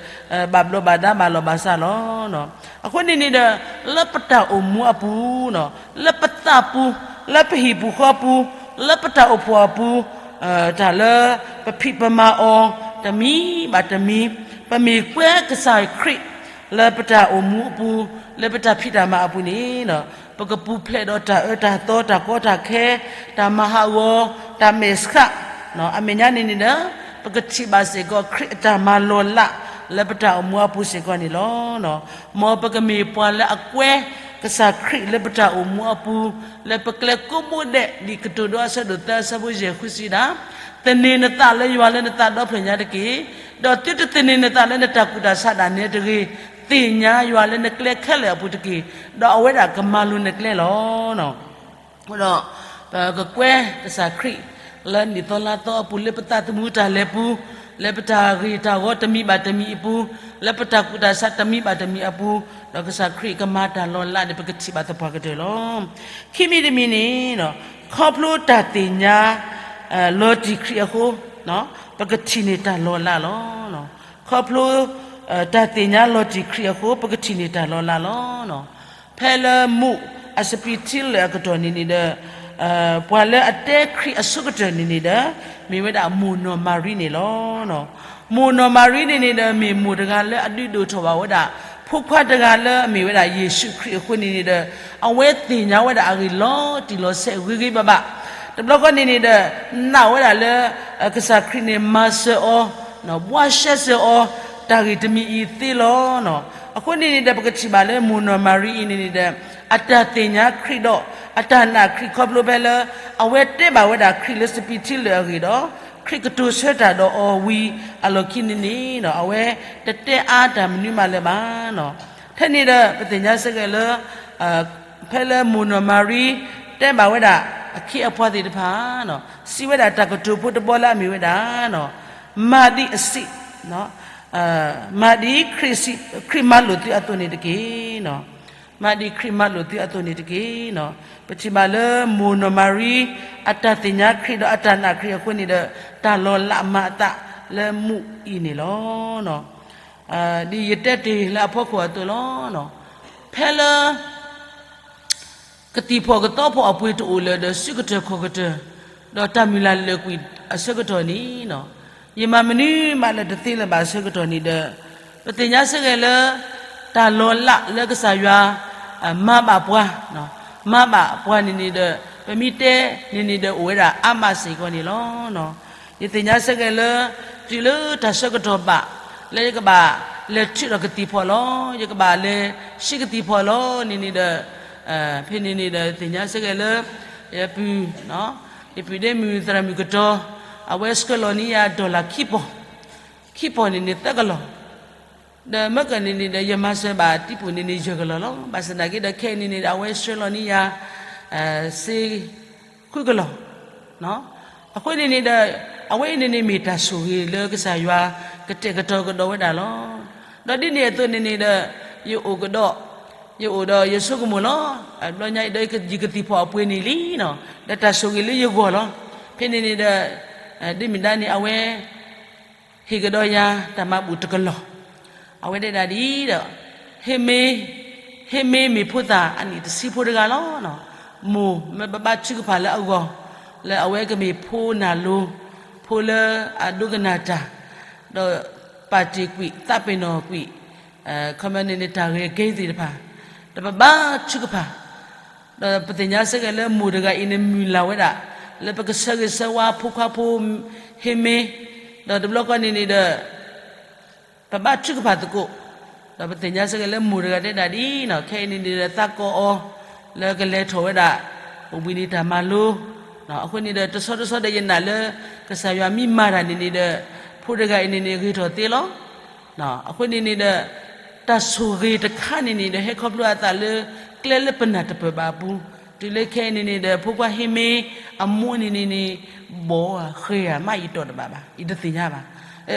ဘၣ်ဘျီးဘၣ်ဒါဘၣ်လီၢ်ဘၣ်စးလီၤ. အဃိန့ၣ်န့ၣ်ဒီး လၢပတၢ်အိၣ်မူအပူၤ, လၢပသးပူၤ, လၢပဟံၣ်ပူၤဃီပူၤ, လၢပတၢ်အိၣ်ဖှိၣ်အပူၤ, တၢ်လၢပဖံးပမၤအီၤ တမံၤဘၣ်တမံၤ, ပမ့ၢ်ကွဲကစၢ်ခရံာ် လၢပတၢ်အိၣ်မူအပူၤ, လၢပတၢ်ဖံးတၢ်မၤအပူၤန့ၣ်, ပကပူၤဖျဲးဒီးတၢ်အၢတၢ်သီ တၢ်ကီတၢ်ခဲ, တၢ်မၤဟးဂီၤ, တၢ်မဲာ်ဆှး, အမဲာ်ညါန့ၣ်န့ၣ်ဒီး, ပကထံၣ်ဘၣ်စ့ၢ်ကီး ခရံာ်အတၢ်မၤလီၤလး လၢပတၢ်အိၣ်မူအပူၤစ့ၢ်ကီးန့ၣ်လီၤ. မ်ပကမ့ၢ်ပှၤလၢအကွဲ ကစၢ်ခရံာ်လၢပတၢ်အိၣ်မူအပူၤ, လၢပကျဲကိးဘိဒဲး ဒ်ကတိၤဒိအဆၢဒိၣ်သၢ အဆၢဖိယဲၢ်ဃုစံးဒၣ်, သန့ၤနသးလၢယွၤလၢနသးဒီဖျၢၣ်ညါတက့ၢ်. ဒီးသုတသန့ၤနသးလၢနတၢ်ကူၣ်တၢ်ဆးဒၣ်နဲတဂ့ၤ, သ့ၣ်ညါယွၤလၢနကျဲခဲလၢာ်အပူၤတက့ၢ်, ဒီးအဝဲဒၣ်ကမၤလိၤနကျဲလီၤ. ဒီးပကကွဲကစၢ်ခရံာ် လၢနံၣ်သီလါသီအပူၤ လၢပသးသမူတၢ်လဲၤပူၤ, လၢပတၢ်ဂ့ၢ်တၢ်ဂီၤတမံၤဘၣ်တမံၤအပူၤ, လၢပတၢ်ကူၣ်တၢ်ဆးတမံၤဘၣ်တမံၤအပူၤ, ဒီးကစၢ်ခရံာ်ကမၤတၢ်လီၤလးန့ၣ် ပကထံၣ်ဘၣ်သပှၢ်ကတၢၢ်လီၤ. ခံမံၤတမံၤန့ၣ်, ခီဖျိတၢ်သ့ၣ်ညါ လီၤတံၢ်ခရံာ်အဃိ, ပကထံၣ်န့ၢ်တၢ်လီၤလးလီၤ. ခီဖျိ တၢ်သ့ၣ်ညါလီၤတံၢ်ခရံာ်အဃိ ပကထံၣ်န့ၢ်တၢ်လီၤလးလီၤ. ဖဲလၢမူးအစပံးထံလၢာ်အကတီၢ်န့ၣ်န့ၣ်ဒီး, ပှၤလၢအတဲခရံာ်အဆိကတၢၢ်န့ၣ်န့ၣ်ဒီး, မ့ၢ်ဝဲဒၣ်မိၢ်နီၢ်မၤရံန့ၣ်လီၤ. မိၢ်နီၢ်မၤရံန့ၣ်န့ၣ်ဒီး မ့ၢ်မိၢ်တဂၤလၢအဒုးဒိၣ်ထီၣ်ဘၣ်ဝဲဒၣ် ဖိခွါတဂၤလၢအမ့ၢ်ဝဲဒၣ်ယ့ၣ်ၡူးခရံာ်အဃိန့ၣ်န့ၣ်ဒီး, အဝဲသ့ၣ်ညါဝဲဒၣ်အဂ့ၢ်လီၤတံၢ်လီၤဆဲးဂ့ၤဂ့ၤဘၣ်ဘၣ်. တဘျီဃီန့ၣ်န့ၣ်ဒီး, နာ်ဝဲဒၣ်လၢ ကစၢ်ခရံာ်န့ၣ်မၤစၢၤအီၤ, ဘှါရှဲစၢၤအီၤ, တၢ်ဂ့ၢ်တမံၤအံၤသ့လီၤ. အဃိန့ၣ်န့ၣ်ဒီး ပကထံၣ်ဘၣ်လၢမိၢ်နီၢ်မၤရံအံၤန့ၣ်န့ၣ်ဒီး, အတၢ်သ့ၣ်ညါခရံာ်ဒီး အတၢ်နာ်ခရံာ်ခီဖျိဖဲလၢ အဝဲတဲဘၣ်ဝဲဒၣ်ခရံာ်လၢစပံးထံလၢာ်အဂ့ၢ်ဒီး, ခရံာ်ကတိၤဆၢတၢ်ဒီးအီၤဝံၤအလီၢ်ခံန့ၣ်န့ၣ်, အဝဲတတဲအါတၢ်မနုၤမးလၢၤဘၣ်. ထဲန့ၣ်ဒီး ပသ့ၣ်ညါစ့ၢ်ကီးလၢ ဖဲလၢမိၢ်နီၢ်မၤရံ တဲဘၣ်ဝဲဒၣ်အခ့အပှၤသ့ၣ်တဖၣ်, စံးဝဲဒၣ်တၢ်ကတိၤဖိတဘီလၢအမ့ၢ်ဝဲဒၣ်, မၤဒ်အစံး, မၤဒ်ခရံာ်မၤလိာ်သုအသိးန့ၣ်တက့ၢ်. မၤဒ်ခရံာ်မၤလိာ်သုအသိးန့ၣ်တက့ၢ်. ပထံၣ်ဘၣ်လၢမိၢ်နီၢ်မၤရံ အတၢ်သ့ၣ်ညါခရံာ်ဒီးအတၢ်နာ်ခရံာ်အဃိန့ၣ်ဒီး တၢ်လီၤလးမၤအသးလၢမူးအံၤန့ၣ်လီၤ. ဒ်ယတဲတ့ၢ်လၢအဖီခိၣ်အသိးလီၤ. ဖဲလၢ ကသံၣ်ဖီၣ်ကသီဖီၣ်အပှ့ၤတအိၣ်လၢၤဒီး စုကတၢၢ်ခီၣ်ကတၢၢ်, ဒီးတၢ်မုၢ်လၢ်လၢာ်ကွံာ်အဆၢကတီၢ်န့ၣ်, ယမၤမနုၤမးလၢတသ့လၢၤဘၣ်အဆၢကတီၢ်န့ၣ်ဒီး, ပသ့ၣ်ညါစ့ၢ်ကီးလၢ တၢ်လီၤလးလၢကစၢ်ယွၤ မၤဘၣ်ပှၤ, မၤဘၣ်ပှၤန့ၣ်န့ၣ်ဒီး ပမ့ၢ်တဲန့ၣ်န့ၣ်ဒီး အိၣ်ဝဲဒၣ်အါမးစ့ၢ်ကီးန့ၣ်လီၤ. ယသ့ၣ်ညါစ့ၢ်ကီးလၢ တုၤလၢတၢ်ဆၢကတီၢ်ဘၣ် လၢယကဘၣ်လဲၤထုးထီၣ်ကသံၣ်ဖီၣ်လီၤ, ယကဘၣ်လဲၤဆှံကသံၣ်ဖီၣ်လီၤန့ၣ်န့ၣ်ဒီး, ဖဲန့ၣ်န့ၣ်ဒီး သ့ၣ်ညါစ့ၢ်ကီးလၢ ယပုၢ်, ယပုၢ်ဒ့မုၣ်သရၣ်မုၣ်ကတီၤ, အဝဲဆှၢလီၤန့ၢ်ယၤ dollar ခံပီၢ်, ခံပီၢ်န့ၣ်န့ၣ်သၢကလီၢ်, ဒီးမ့ၢ်ကန့ၣ်န့ၣ်ဒီး ယမၤစၢၤဘၣ်တံၢ်ပူၤန့ၣ်န့ၣ် ယဲၢ်ကလီၢ်လီၤ. ဘၣ်ဆၣ်သနာ်က့ဒီး ခဲအံၤန့ၣ်န့ၣ်ဒီး အဝဲဆှၢလီၤန့ၢ်ယၤ စ့ ဃုကလီၢ်. အဃိန့ၣ်န့ၣ်ဒီး အဝဲအံၤန့ၣ်န့ၣ်မ့ၢ်တၢ်ဆိၣ်ဂ့ၤလၢကစၢ်ယွၤ ကတဲာ်ကတီၤကဒီးဝဲဒၣ်လီၤ. ဒီးဒ်န့ၣ်အသိးန့ၣ်န့ၣ်ဒီး ယအိၣ်ကဒီး, ယအိၣ်ဒီးယဆိကမိၣ်လီၤ. ဘျီညါအံၤဒီး ယကသံၣ်ဖီၣ်အပှ့ၤန့ၣ်လံ, ဒီးတၢ်ဆိၣ်ဂ့ၤလၢယဂီၢ်လီၤ. ဖဲန့ၣ်န့ၣ်ဒီး ဒ့မုၣ်ဒါန့ၣ် အဝဲ ဟ့ၣ်ကဒီးယၤ တၢ်မၤဘူၣ်တကလီၢ်, အဝဲတဲဒၣ်ဒ်ဒီး, ဟ့ၣ်မ့ၢ်, ဟ့ၣ်မ့ၢ်မ့ၢ်ဖိသၣ်အနံၣ်တဆံဖိတဂၤလီၤ. မိၢ်မ့ၢ်ပဘါထုကဖၣ်လၢအဂီၢ်, လၢအဝဲကမ့ၢ်ဖိနၢ်လိၤ, ဖိလၢအဒိကနၣ်တၢ်, ဒီးပာ်တ့ၢ်ကွံာ် သးပ့ၤနီၣ်ကွံာ် ခီမ့ၢ်န့ၣ်န့ၣ် တၢ်ဂ့ၤကဲသ့ၣ်တဖၣ်, ဒီးပဘါထုကဖၣ် ဒီးပသ့ၣ်ညါစ့ၢ်ကီးလၢမိၢ်တဂၤအံၤန့ၣ် မုၢ်လၢ်ဝဲဒၣ် လၢပကဆၢဂ့ၤဆၢဝါဖိခွါဖိ ဟ့ၣ်မ့ၢ်, ဒီးတဘျီဃီန့ၣ်န့ၣ်ဒီး ပဘါထုကဖၣ်သကိး, ဒီးပသ့ၣ်ညါစ့ၢ်ကီးလၢမိၢ်တဂၤတဲဒၣ်ဒ်နီၤ ခဲအံၤန့ၣ်န့ၣ်ဒီး သးကိးအီၤ လၢကလဲၤထီၣ်ဝဲဒၣ် အိၣ်ဘှံးနံၤတၢ်မၤလိ, အဃိန့ၣ်ဒီး တဆီတဆီဒီးယနာ်လၢ ကစၢ်ယွၤမ့ၢ်မၤတၢ်န့ၣ်န့ၣ်ဒီး ဖိတဂၤအံၤန့ၣ်န့ၣ် ဂ့ၤထီၣ်သ့လီၤ. အဃိန့ၣ်န့ၣ်ဒီး တၢ်ဆိၣ်ဂ့ၤတခါန့ၣ်န့ၣ်ဒီး ဟဲခီဖျိအသးလၢ ကျဲလၢပနၢ်တပၢၢ်ဘၣ်အပူၤ, တုၤလၢခဲအံၤန့ၣ်န့ၣ်ဒီး ဖိခွါဟ့ၣ်မ့ၢ်အမိၢ်န့ၣ်န့ၣ်န့ၣ် ဘီၣ်ဃဲဧါ မ့ၢ်ယတီၢ်တဘၣ်ဘၣ်, ယတသ့ၣ်ညါဘၣ်.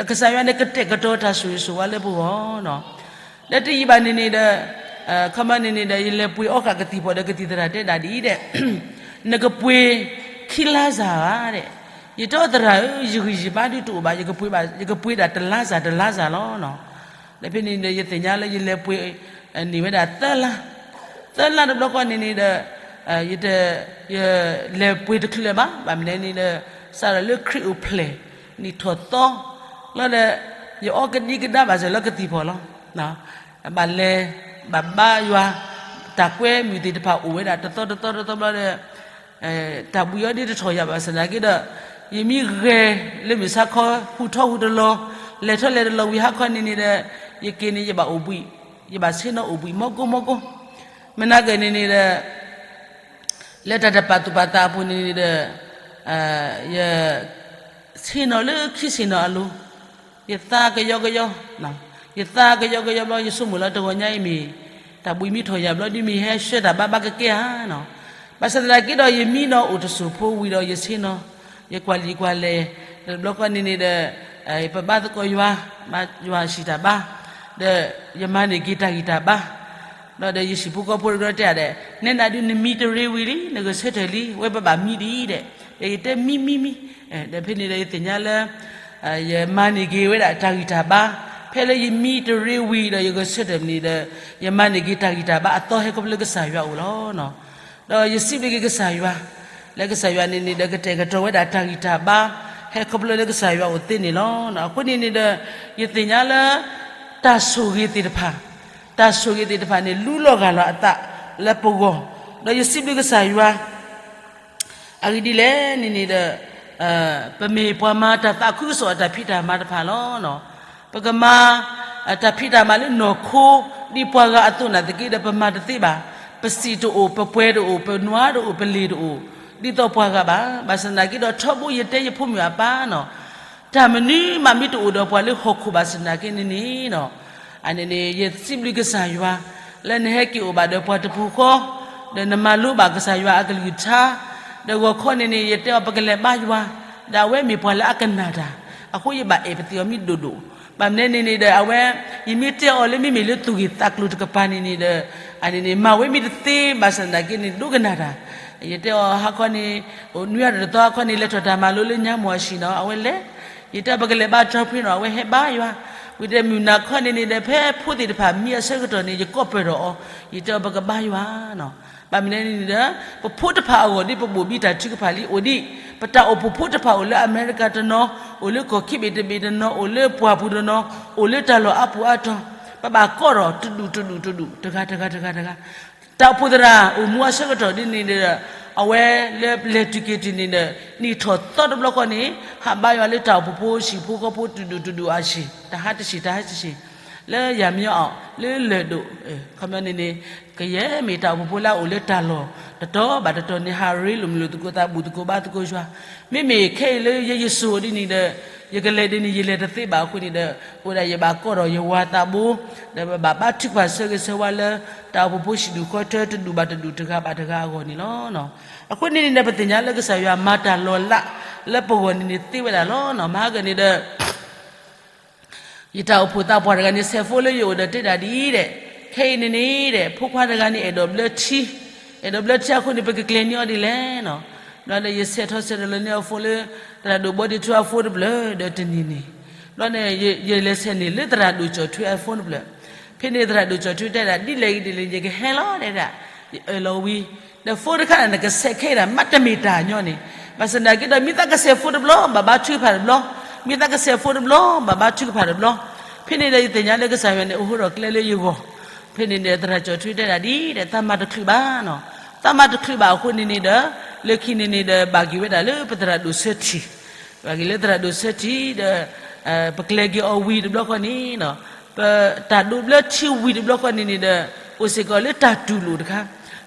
ကစၢ်ယွၤန့ၣ် ကတဲာ်ကတီၤတၢ်ဆိၣ်ဂ့ၤဆိၣ်ဝါလၢပဂီၢ်နီၤ. လၢတယံာ်ဘၣ်န့ၣ်န့ၣ်ဒီး ခီမ့ၢ်န့ၣ်န့ၣ်ဒီး ယလဲၤပှ့ၤအီကၣ်ကသံၣ်ဖီၣ်ဒီး ကသံၣ်သရၣ်တဲဒၣ်ဒ်အံၤဒီး နကပှ့ၤခံလါစၢ်ဧါဒီး, ယတဲအီၤသရၣ်ဧၢ, ယဂံၢ်ယဘါဒုးတအိၣ်ဘၣ်, ယကပှ့ၤဒၣ်တလါစၢ်တလါစၢ်လီၤ. ဒီးဖဲန့ၣ်ဒီး ယသ့ၣ်ညါလၢယလဲၤပှ့ၤန့ၢ်ဝဲဒၣ်သၢလါ, သၢလါတဘျီဃီန့ၣ်န့ၣ်ဒီး ယလဲၤပှ့ၤတချုးလၢၤဘၣ်, ဘၣ်မနုၤန့ၣ်ဒီး စးထီၣ်လၢခရံာ်အိၣ်ဖျဲၣ် နံၣ်ထီၣ်သီလီၤဒီး ယအီကဒံကဒါဘၣ်စၢၤလၢကသံၣ်ဖီၣ်လီၤ. ဘၣ်လဲၤ ဘၣ်ဘါယွၤ, တၢ်ကွဲမုာ်သ့ၣ်တဖၣ်အိၣ်ဝဲဒၣ်တသီတသီတသီဘျီဒီး တၢ်ဘှံးအီၤဒ်တထီၣ်ယၤဘၣ်ဆၣ်သနာ်က့ဒီး ယမ့ၢ်ဂဲၤလၢမုၢ်ဆါခီ ဟူးထီၣ်ဟူးတလီၤ, လဲၤထီၣ်လဲၤတလီၤဝံၤဟါခီန့ၣ်န့ၣ်ဒီး ယက့ၤန့ၣ် ယဘၣ်အိၣ်ဘှံး, ယဘၣ်ဆ့ၣ်နီၤအိၣ်ဘှံး မီကိမီကိ, မနၤက့ၤန့ၣ်န့ၣ်ဒီး လၢတၢ်တပာ်သူၣ်ပာ်သးအပူၤန့ၣ်န့ၣ်ဒီး ယ ဆ့ၣ်နီၤလၢခံဆ့ၣ်နီၤအလိၤ, ယသးကယီကယီ, ယသးကယီကယီဘျီ ယဆိကမိၣ်လီၤတဂီၤညါအံၤမ့ၢ် တၢ်ဘှံးမ့ၢ်ထီၣ်ယၤဘျီဒ်မ့ၢ်ဟဲဆှၢတၢ်ဘါဘၣ်ကကဲဧါနီၤ, ဘၣ်ဆၣ်သနာ်က့ဒီး ယမံနီၤအိၣ်တစိၢ်ဖိဝံၤဒီးယဆ့ၣ်နီၤ, ယကွၢ်လံာ်ကွၢ်လဲၢ်, ဒီးတဘျီဃီန့ၣ်န့ၣ်ဒီး ပဘါသကိးယွၤ, ဘါယွၤအဟံၣ်တၢ်ဘါ, ဒီးယမၤန့ၢ်က့ၤတၢ်ဂံၢ်တၢ်ဘါ ဘျီဒီးယဟံၣ်ဖိဃီဖိတကရၢတဲဒၣ်, နဲဒၣ်ဒုးနမံတရ့ဝံၤလံ နဂဲၤဆၢထၢၣ်လံ ဝဲပဘၣ်မံဒ်အံၤဒဲး, ဒီးယတဲမံမံမံ, ဒီးဖဲန့ၣ်ဒီးယသ့ၣ်ညါလၢ ယမၤန့ၢ်က့ၤဝဲဒၣ်တၢ်ဂံၢ်တၢ်ဘါ, ဖဲလၢယမံတရ့ဝံၤဒီးယဂဲၤဆၢထၢၣ်န့ၣ်ဒီး ယမၤန့ၢ်က့ၤတၢ်ဂံၢ်တၢ်ဘါအသီဟဲခီဖျိလၢကစၢ်ယွၤအအိၣ်လီၤ. ဒီးယစံးဘျုးက့ၤကစၢ်ယွၤ, လၢကစၢ်ယွၤန့ၣ်န့ၣ်ဒီးကတဲာ်ကတီၤဝဲဒၣ်တၢ်ဂံၢ်တၢ်ဘါ ဟဲခီဖျိလၢကစၢ်ယွၤအအိၣ်သ့န့ၣ်လီၤ. အဃိန့ၣ်န့ၣ်ဒီး ယသ့ၣ်ညါလၢ တၢ်ဆိၣ်ဂ့ၤသ့ၣ်တဖၣ်, တၢ်ဆိၣ်ဂ့ၤသ့ၣ်တဖၣ်န့ၣ် လူလီၤဂၢ်လီၤအသးလၢပဂီၢ်, ဒီးယစံးဘျုးကစၢ်ယွၤ အဂ့ၢ်ဒ်လဲၣ်န့ၣ်န့ၣ်ဒီး ပမ့ၢ်ပှၤမၤတၢ်သးခုကစီၣ်အတၢ်ဖံးတၢ်မၤတဖၣ်လီၤ. ပကမၤ တၢ်ဖံးတၢ်မၤလၢနီၢ်ခိ ဒ်ပှၤဂၤအသိးနာ်သက့ဒီး ပမၤတသ့ဘၣ်. ပစံာ်တအိၣ်, ပပှဲၤတအိၣ်, ပနွါတအိၣ်, ပလ့ၤတအိၣ်, ဒ်သိးပှၤဂၤဘၣ်. ဘၣ်ဆၣ်သနာ်က့ဒီး ထီဘိယတဲယဖိမုၣ်အပၢ်နီၤ, တၢ်မနုၤမးမ့ၢ်တအိၣ်ဒီးပှၤလၢဟီၣ်ခိၣ်ဘၣ်ဆၣ်သနာ်က့န့ၣ်န့ၣ် အန့ၣ်န့ၣ် ယစံးဘျုးကစၢ်ယွၤ လၢနဟဲက့ၤအိၣ်ဘၣ်ဒီးပှၤတပူၤဃီ, ဒီးနမၤလိဘၣ်ကစၢ်ယွၤအကလုၢ်ကထါ, ဒီးဂီၤခီန့ၣ်န့ၣ် ယတဲအီၤပကလဲၤဘါယွၤ, ဒီးအဝဲမ့ၢ်ပှၤလၢအကနၣ်တၢ်, အဃိယဘၣ်အဲၣ်ပသံးအီၤမ့ၢ်ဒိၣ်ဒိၣ်, ဘၣ်မနုၤန့ၣ်န့ၣ်ဒီး အဝဲ ယမ့ၢ်တဲအီၤလၢမ့မ့ၢ်လၢသူၣ်ဂ့ၢ်သးကျိၤတကပၤန့ၣ်န့ၣ်ဒီး အန့ၣ်န့ၣ် မၤဝဲမ့ၢ်တသ့ဘၣ်ဆၣ်သနာ်က့န့ၣ် ဒိကနၣ်တၢ်, ယတဲအီၤဟါခီန့ၣ် အိၣ်နွံအါတသီဟါခီန့ၣ် လဲၤထီၣ်တၢ်မၤလိလၢညါမီၢ်အဟံၣ်နီၤ အဝဲလဲၤ, ယတဲအီၤပကလဲၤဘါတြီဖှံနီၤ အဝဲဟဲဘါယွၤ, ဝံၤဒီးမုၢ်နၤခီန့ၣ်န့ၣ်ဒီး ဖဲဖိသ့ၣ်တဖၣ်မံအဆၢကတီၢ်န့ၣ် ယကိးပၢၢ်ထီၣ်အီၤ, ယတဲအီၤပကဘါယွၤနီၤ, ဘၣ်မနုၤန့ၣ်ဒီး ပဖိတဖၣ်အဂီၢ်ဒ်ပဘိၣ်ဘံတၢ်ထုကဖၣ်လံ အိၣ်ဒ် ပတၢ်အိၣ်ဖှိၣ်ဖိတဖၣ်အိၣ်လၢအမဲရကၤတနီၤ, အိၣ်လၢကီၢ်ခံဘ့ၣ်တဘ့ၣ်တနီၤ, အိၣ်လၢပှၢ်ပူၤတနီၤ, အိၣ်လၢတၢ်လီၢ်အါပူၤအါတီၤ, ပဘၣ်ကိးထီၣ်တဒူၣ်တဒူၣ်တဒူၣ် တဂၤတဂၤတဂၤတဂၤ တၢ်အိၣ်ဖှိၣ်သရၣ်အိၣ်မူအဆၢကတီၢ်ဒ်န့ၣ်ဒီး အဝဲလၢလဲၤတုၤက့ၤတုၤန့ၣ်ဒီး နံၣ်ထီၣ်သီတဘျီဃီန့ၣ် ဟးဘါယွၤလၢတၢ်အိၣ်ဖှိၣ်ဖိဟံၣ်ဖိဃီဖိတဒူၣ်တဒူၣ်အဟံၣ် တဟါတဟံၣ်တဟါတဟံၣ် လၢယၤမံအီၤ လၢလၢၢ်ဒိၣ် ခီပညီန့ၣ်န့ၣ် ကယဲၢ်မ့ၢ်တၢ်အိၣ်ဖှိၣ်ဖိလၢအအိၣ်လၢတၢ်လီၢ်တတီၤဘၣ်တတီၤန့ၣ် ဟးရ့လိာ်မုာ်လိာ်သကိးသးဘူၣ်သကိးဘါသကိးယွၤ, မ့မ့ၢ်ခဲအံၤလၢယဲယစိၤဒ်န့ၣ်ဒီး ယကလဲၤဒ်န့ၣ် ယလဲၤတသ့ဘၣ်အဃိန့ၣ်ဒီး အိၣ်ဒၣ်ယဘၣ်ကိးထီၣ်ယဝၤသးဘိ ဒီးပဘၣ်ဘါထုကဖၣ်ဆၢဂ့ၤဆၢဝါလၢ တၢ်အိၣ်ဖှိၣ်ဖိဟံၣ်ဒူၣ်ဃီထၢတဒူၣ်ဘၣ်တဒူၣ်တဂၤဘၣ်တဂၤအဂီၢ်န့ၣ်လီၤ. အဃိန့ၣ်န့ၣ်ဒီး ပသ့ၣ်ညါလၢကစၢ်ယွၤမၤတၢ်လီၤလးလၢပဂီၢ်န့ၣ်န့ၣ်သ့ဝဲဒၣ်လီၤ. မဟါကန့ၣ်ဒီး ယတၢ်အိၣ်ဖှိၣ်သးပှၢ်တဂၤန့ၣ် ဆဲးဖိလၢယအိၣ်ဒီးတဲဒၣ်ဒ်အံၤဒဲး, ခဲအံၤန့ၣ်န့ၣ်ဒဲး ဖိခွါတဂၤန့ၣ် အဲၣ်ဒိးဘျၢထံ, အဲၣ်ဒိးဘျၢထံအဃိန့ၣ် ပကကျဲၤန့ၢ်အီၤဒ်လဲၣ်နီၤ. ဘျီဒီးယဆဲးထီၣ်ဆဲးထီၣ်လၢန့ၢ်အ phone လၢ သရၣ်ဒိၣ်ဘီဒ့ထူအ phone တဖျၢၣ်ဒီးတနံၤန့ၣ်, ဘျီန့ၣ် ယလဲၤဆဲးန့ၢ်လၢသရၣ်ဒိၣ်ကၠီၣ်ထွဲအ phone တဖျၢၣ်, ဖဲန့ၣ်သရၣ်ဒိၣ်ကၠီၣ်ထွဲတဲဒၣ် ဒ်လဲၣ်ဂ့ၤဒ်လဲၣ် ယကဟဲလီၤတဲဒၣ်, ယအၢၣ်လီၤဝံၤ ဒီး phone တခါန့ၣ် နကဆဲးခဲအံၤဒၣ် မ့တမ့ၢ်တၢ်ညီန့ၣ်, ဘၣ်ဆၣ်သနာ်က့ဒီး မ့ၢ်သးကဆဲး phone တဘျီ ဘၣ်ဘါထုကဖၣ်တဘျီ, မ့ၢ်သးကဆဲး phone တဘျီ ဘၣ်ဘါထုကဖၣ်တဘျီ, ဖဲန့ၣ်ဒီးယသ့ၣ်ညါလၢကစၢ်ယွၤန့ၣ် အိၣ်ဟိထီၣ်ကျဲလၢယဂီၢ်, ဖဲန့ၣ်ဒီးသရၣ်ကၠီၣ်ထွဲတဲဒၣ်ဒ်ဒီး သးမၤတချုးဘၣ်နီၤ, သးမၤတချုးဘၣ်အဃိန့ၣ်န့ၣ်ဒီး လၢခံန့ၣ်န့ၣ်ဒီး ဘၣ်က့ၤဝဲဒၣ်လၢပသရၣ်ဒိၣ်ဆၢထံၣ်, ဘၣ်က့ၤလၢသရၣ်ဒိၣ်ဆၢထံၣ်ဒီး ပကျဲၤက့ၤအီၤဝံၤတဘျီဃီန့ၣ် ပတၢ်ဒိးဘျၢထံဝံၤတဘျီဃီန့ၣ်န့ၣ်ဒီး အိၣ်စ့ၢ်ကီးလၢတၢ်တူၢ်လိာ်တခါ,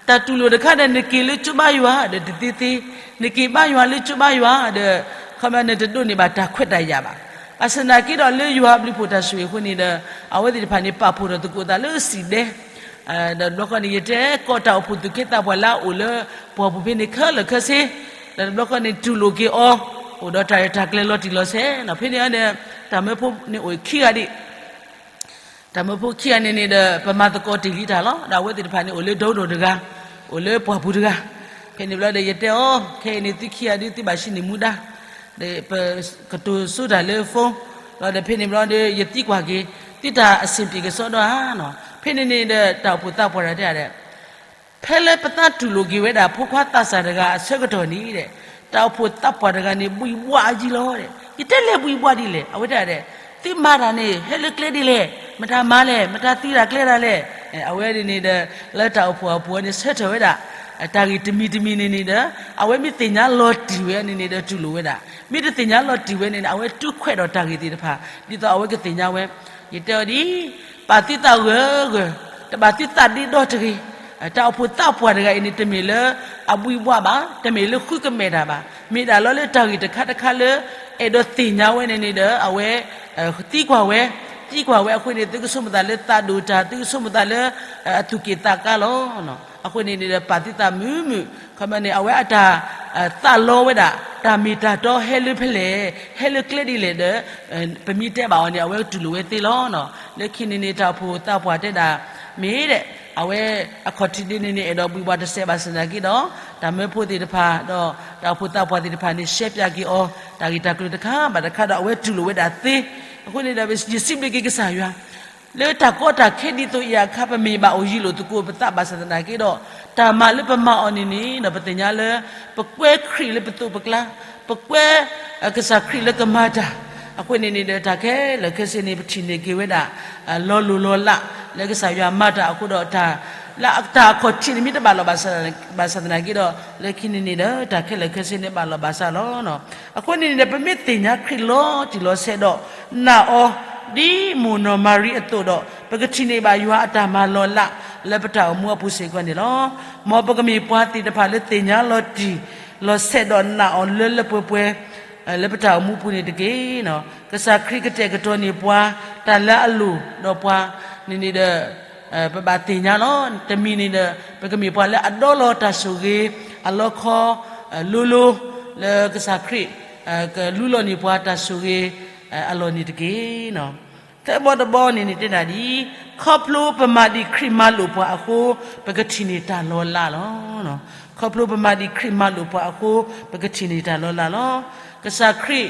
တၢ်တူၢ်လိာ်တခါဒီး နက့ၤလၢကၠိဘါယွၤဒီးတသ့သ့, နက့ၤဘါယွၤလၢကၠိဘါယွၤဒီး ခီပညီနတဒိးန့ၢ်ဘၣ်တၢ်ခွဲးတၢ်ယာ်ဘၣ်. ဘၣ်ဆၣ်သနာ်က့ဒီးလၢယွၤအဘျုးဖှိၣ်တၢ်ဆိၣ်ဂ့ၤအဃိန့ၣ်ဒီး အဝဲသ့ၣ်တဖၣ်န့ၣ် ပာ်ဖှိၣ်ထီၣ်သကိးသးလၢစံၣ်ဒဲ ဒီးတဘျီဃီန့ၣ် ယတဲကိးတၢ်အိၣ်ဖှိၣ်သူၣ်က့သးပှၢ်လၢအအိၣ်လၢ ပှၢ်ပူၤဖဲန့ၣ်ခဲလၢာ်ခဲဆ့, ဒီးတဘျီဃီန့ၣ် တူၢ်လိာ်က့ၤအီၤ, အိၣ်ဒီးတၢ်ရဲၣ်တၢ်ကျဲၤလီၤတံၢ်လီၤဆဲးနီၤ, ဖဲန့ၣ်အန့ၣ် တၢ်မၢဖိန့ၣ်အိၣ်ခံဂၤဒံး တၢ်မၢဖိခံဂၤန့ၣ်န့ၣ်ဒီး ပမၤသကိးတ့ၢ်လံတၢ်လီၤ. ဒီးအဝဲသ့ၣ်တဖၣ်န့ၣ် အိၣ်လၢဒီတအိၣ်တဂၤ, အိၣ်လၢပှၢ်ပူၤတဂၤ, ဖဲန့ၣ်ဘျီဒီး ယတဲအီၤ ခဲအံၤန့ၣ် သုခံဂၤဒုး သုဘၣ်ဟံးန့ၢ်မူဒါ, ဒီးပကတိၤဆိတၢ်လၢ phone, ဒီးဖဲန့ၣ်ဘျီဒီး ယသံကွၢ်က့ၤ သုတၢ်အဆင်ပြေကစီဒီဧါနီၤ. ဖဲန့ၣ်န့ၣ်ဒီး တၢ်အိၣ်ဖှိၣ်သးပှၢ်တၢ်တဲဒၣ် ဖဲလၢပသးတူၢ်လိာ်က့ၤဝဲဒၣ် ဖိခွါသးစၢ်တဂၤအဆၢကတီၢ်န့ၣ်ဒီး တၢ်အိၣ်ဖှိၣ်သးပှၢ်တဂၤန့ၣ် ဘှံးဘှးအါကံလီၤဒီး ယတဲလဲၤဘှံးဘှးဒ်လဲၣ်, အဝဲတဲဒၣ် သုမၤတၢ်န့ၣ် ဟဲလၢကျဲဒ်လဲၣ် မတၤမၤလဲၣ်, မတၤသံတၢ်ကျဲဒၣ်လဲၣ်. အဝဲန့ၣ်န့ၣ်ဒီး လၢတၢ်အိၣ်ဖှိၣ်အပူၤန့ၣ် ဆၢထၢၣ်ဝဲဒၣ် တၢ်ဂ့ၢ်တမံၤတမံၤန့ၣ်န့ၣ်ဒီး အဝဲမ့ၢ်သ့ၣ်ညါလီၤတံၢ်ဝဲန့ၣ်န့ၣ်ဒီး တူၢ်လိာ်ဝဲဒၣ်. မ့ၢ်တသ့ၣ်ညါလီၤတံၢ်ဝဲန့ၣ်န့ၣ် အဝဲတူၢ်ခွဲးဒီးတၢ်ဂ့ၢ်သ့ၣ်တဖၣ် ဒ်သိးအဝဲကသ့ၣ်ညါဝဲ. ယတဲအီၤဒ်အံၤ, ပာ်သုသးဂၢၢ်ဂၢၢ်, တဘၣ်သုသးဒ့ဒီတဂ့ၤ. တၢ်အိၣ်ဖှိၣ်သးပှၢ်တဂၤအံၤန့ၣ် တမ့ၢ်လၢအဘှံးဘှးဘၣ်, တမ့ၢ်လၢဃုကမဲာ်တၢ်ဘၣ်, မ့ၢ်ဒၣ်လီၤလၢတၢ်ဂ့ၢ်တခါတခါလၢ အဲၣ်ဒိးသ့ၣ်ညါဝဲန့ၣ်န့ၣ်ဒီး အဝဲ သံကွၢ်ဝဲ, သံကွၢ်ဝဲအဃိန့ၣ် သုကဆိကမိၣ်သးလၢသးဒိၣ်တၢ်, သုကဆိကမိၣ်သးလၢ အသူၣ်က့ၣ်သးကါလီၤ. အဃိန့ၣ်န့ၣ်ဒီး ပာ်သုသးမုာ်မုာ်, ခီမ့ၢ်န့ၣ် အဝဲအတၢ် သးလီဝဲဒၣ် တၢ်မ့ၢ်တၢ်တီဟဲလၢဖဲလဲၣ်, ဟဲလၢကျဲဒ်လဲၣ်ဒီး ပမ့ၢ်တဲဘၣ်အီၤန့ၣ် အဝဲတူၢ်လိာ်ဝဲသ့လီၤ. လၢခံန့ၣ်န့ၣ် တၢ်အိၣ်ဖှိၣ်သးပှၢ်တဲဒၣ် မ့ၢ်ဒဲး အဝဲအခီၣ်ထံးဒ်န့ၣ်န့ၣ် အဲၣ်ဒိးဘှံးဘှးတစဲးဘၣ်ဆၣ်သနာ်က့ဒီး တၢ်မၢဖိသ့ၣ်တဖၣ်ဒီး တၢ်အိၣ်ဖှိၣ်သးပှၢ်သ့ၣ်တဖၣ်န့ၣ် ရှဲပၠးက့ၤအီၤ တၢ်ဂ့ၢ်တၢ်ကျိၤတခါဘၣ်တခါဒီး အဝဲတူၢ်လိာ်ဝဲဒၣ်သ့. အဃိန့ၣ်ဒီး ယစံးဘျုးက့ၤကစၢ်ယွၤ လၢတၢ်ကီတၢ်ခဲဒ်သိးအံၤအခါ ပမ့ၢ်ဘၣ်အိၣ်ယံၤလိာ်သကိးပသးဘၣ်ဆၣ်သနာ်က့ဒီး တၢ်မၤလၢပမၤအီၤန့ၣ်န့ၣ်ဒီး ပသ့ၣ်ညါလၢ ပကွဲခရံာ်လၢပသိးပကျါ, ပကွဲကစၢ်ခရံာ်လၢကမၤတၢ်. အဃိန့ၣ်န့ၣ်ဒီး တၢ်ခဲလၢာ်ခဲဆ့န့ၣ် ပထံၣ်န့ၢ်က့ၤဝဲဒၣ် လီၤလိၢ်လီၤလး လၢကစၢ်ယွၤမၤတၢ်အဃိဒီး တၢ်လၢတၢ်အခီၣ်ထံးန့ၣ် မ့ၢ်တဘၣ်လီၤဘၣ်ဆၣ်သနာ်က့ဒီး လၢခံန့ၣ်န့ၣ်ဒီး တၢ်ခဲလၢာ်ခဲဆ့န့ၣ်ဘၣ်လီၤဘၣ်စးလီၤ. အဃိန့ၣ်န့ၣ်ဒီး ပမ့ၢ်သ့ၣ်ညါခရံာ်လီၤတံၢ်လီၤဆဲးဒီး နာ်အီၤ ဒ်မိၢ်နီၢ်မၤရံအသိးဒီး ပကထံၣ်န့ၢ်ဘၣ်ယွၤအတၢ်မၤလီၤလး လၢပတၢ်အိၣ်မူအပူၤစ့ၢ်ကီးန့ၣ်လီၤ. မ်ပကမ့ၢ်ပှၤသ့ၣ်တဖၣ်လၢသ့ၣ်ညါလီၤတံၢ်လီၤဆဲးဒီးနာ်အီၤလၢလၢပှဲၤပှဲၤ လၢပတၢ်အိၣ်မူပူၤန့ၣ်တက့ၢ်. ကစၢ်ခရံာ်ကတဲာ်ကတီၤန့ၢ်ပှၤ တၢ်လၢအလိၣ်ဒီးပှၤန့ၣ်န့ၣ်ဒီး ပဘၣ်သ့ၣ်ညါလီၤ. တမံၤန့ၣ်ဒီး ပကမ့ၢ်ပှၤလၢအဒီလီၤတၢ်ဆိၣ်ဂ့ၤ အလီခီ လိၤလိၤ လၢကစၢ်ခရံာ် ကလူလီၤန့ၢ်ပှၤတၢ်ဆိၣ်ဂ့ၤ အလီၢ်န့ၣ်တက့ၢ်. သၢဘီတဘီန့ၣ်န့ၣ်တဲဒၣ်ဒ်အံၤ, ခီဖျိပမၤဒံးခရံာ်မၤလိာ်ပှၤအဃိ ပကထံၣ်န့ၢ်တၢ်လီၤလးလီၤ. ခီဖျိပမၤဒံးခရံာ်မၤလိာ်ပှၤအဃိ ပကထံၣ်န့ၢ်တၢ်လီၤလးလီၤ. ကစၢ်ခရံာ်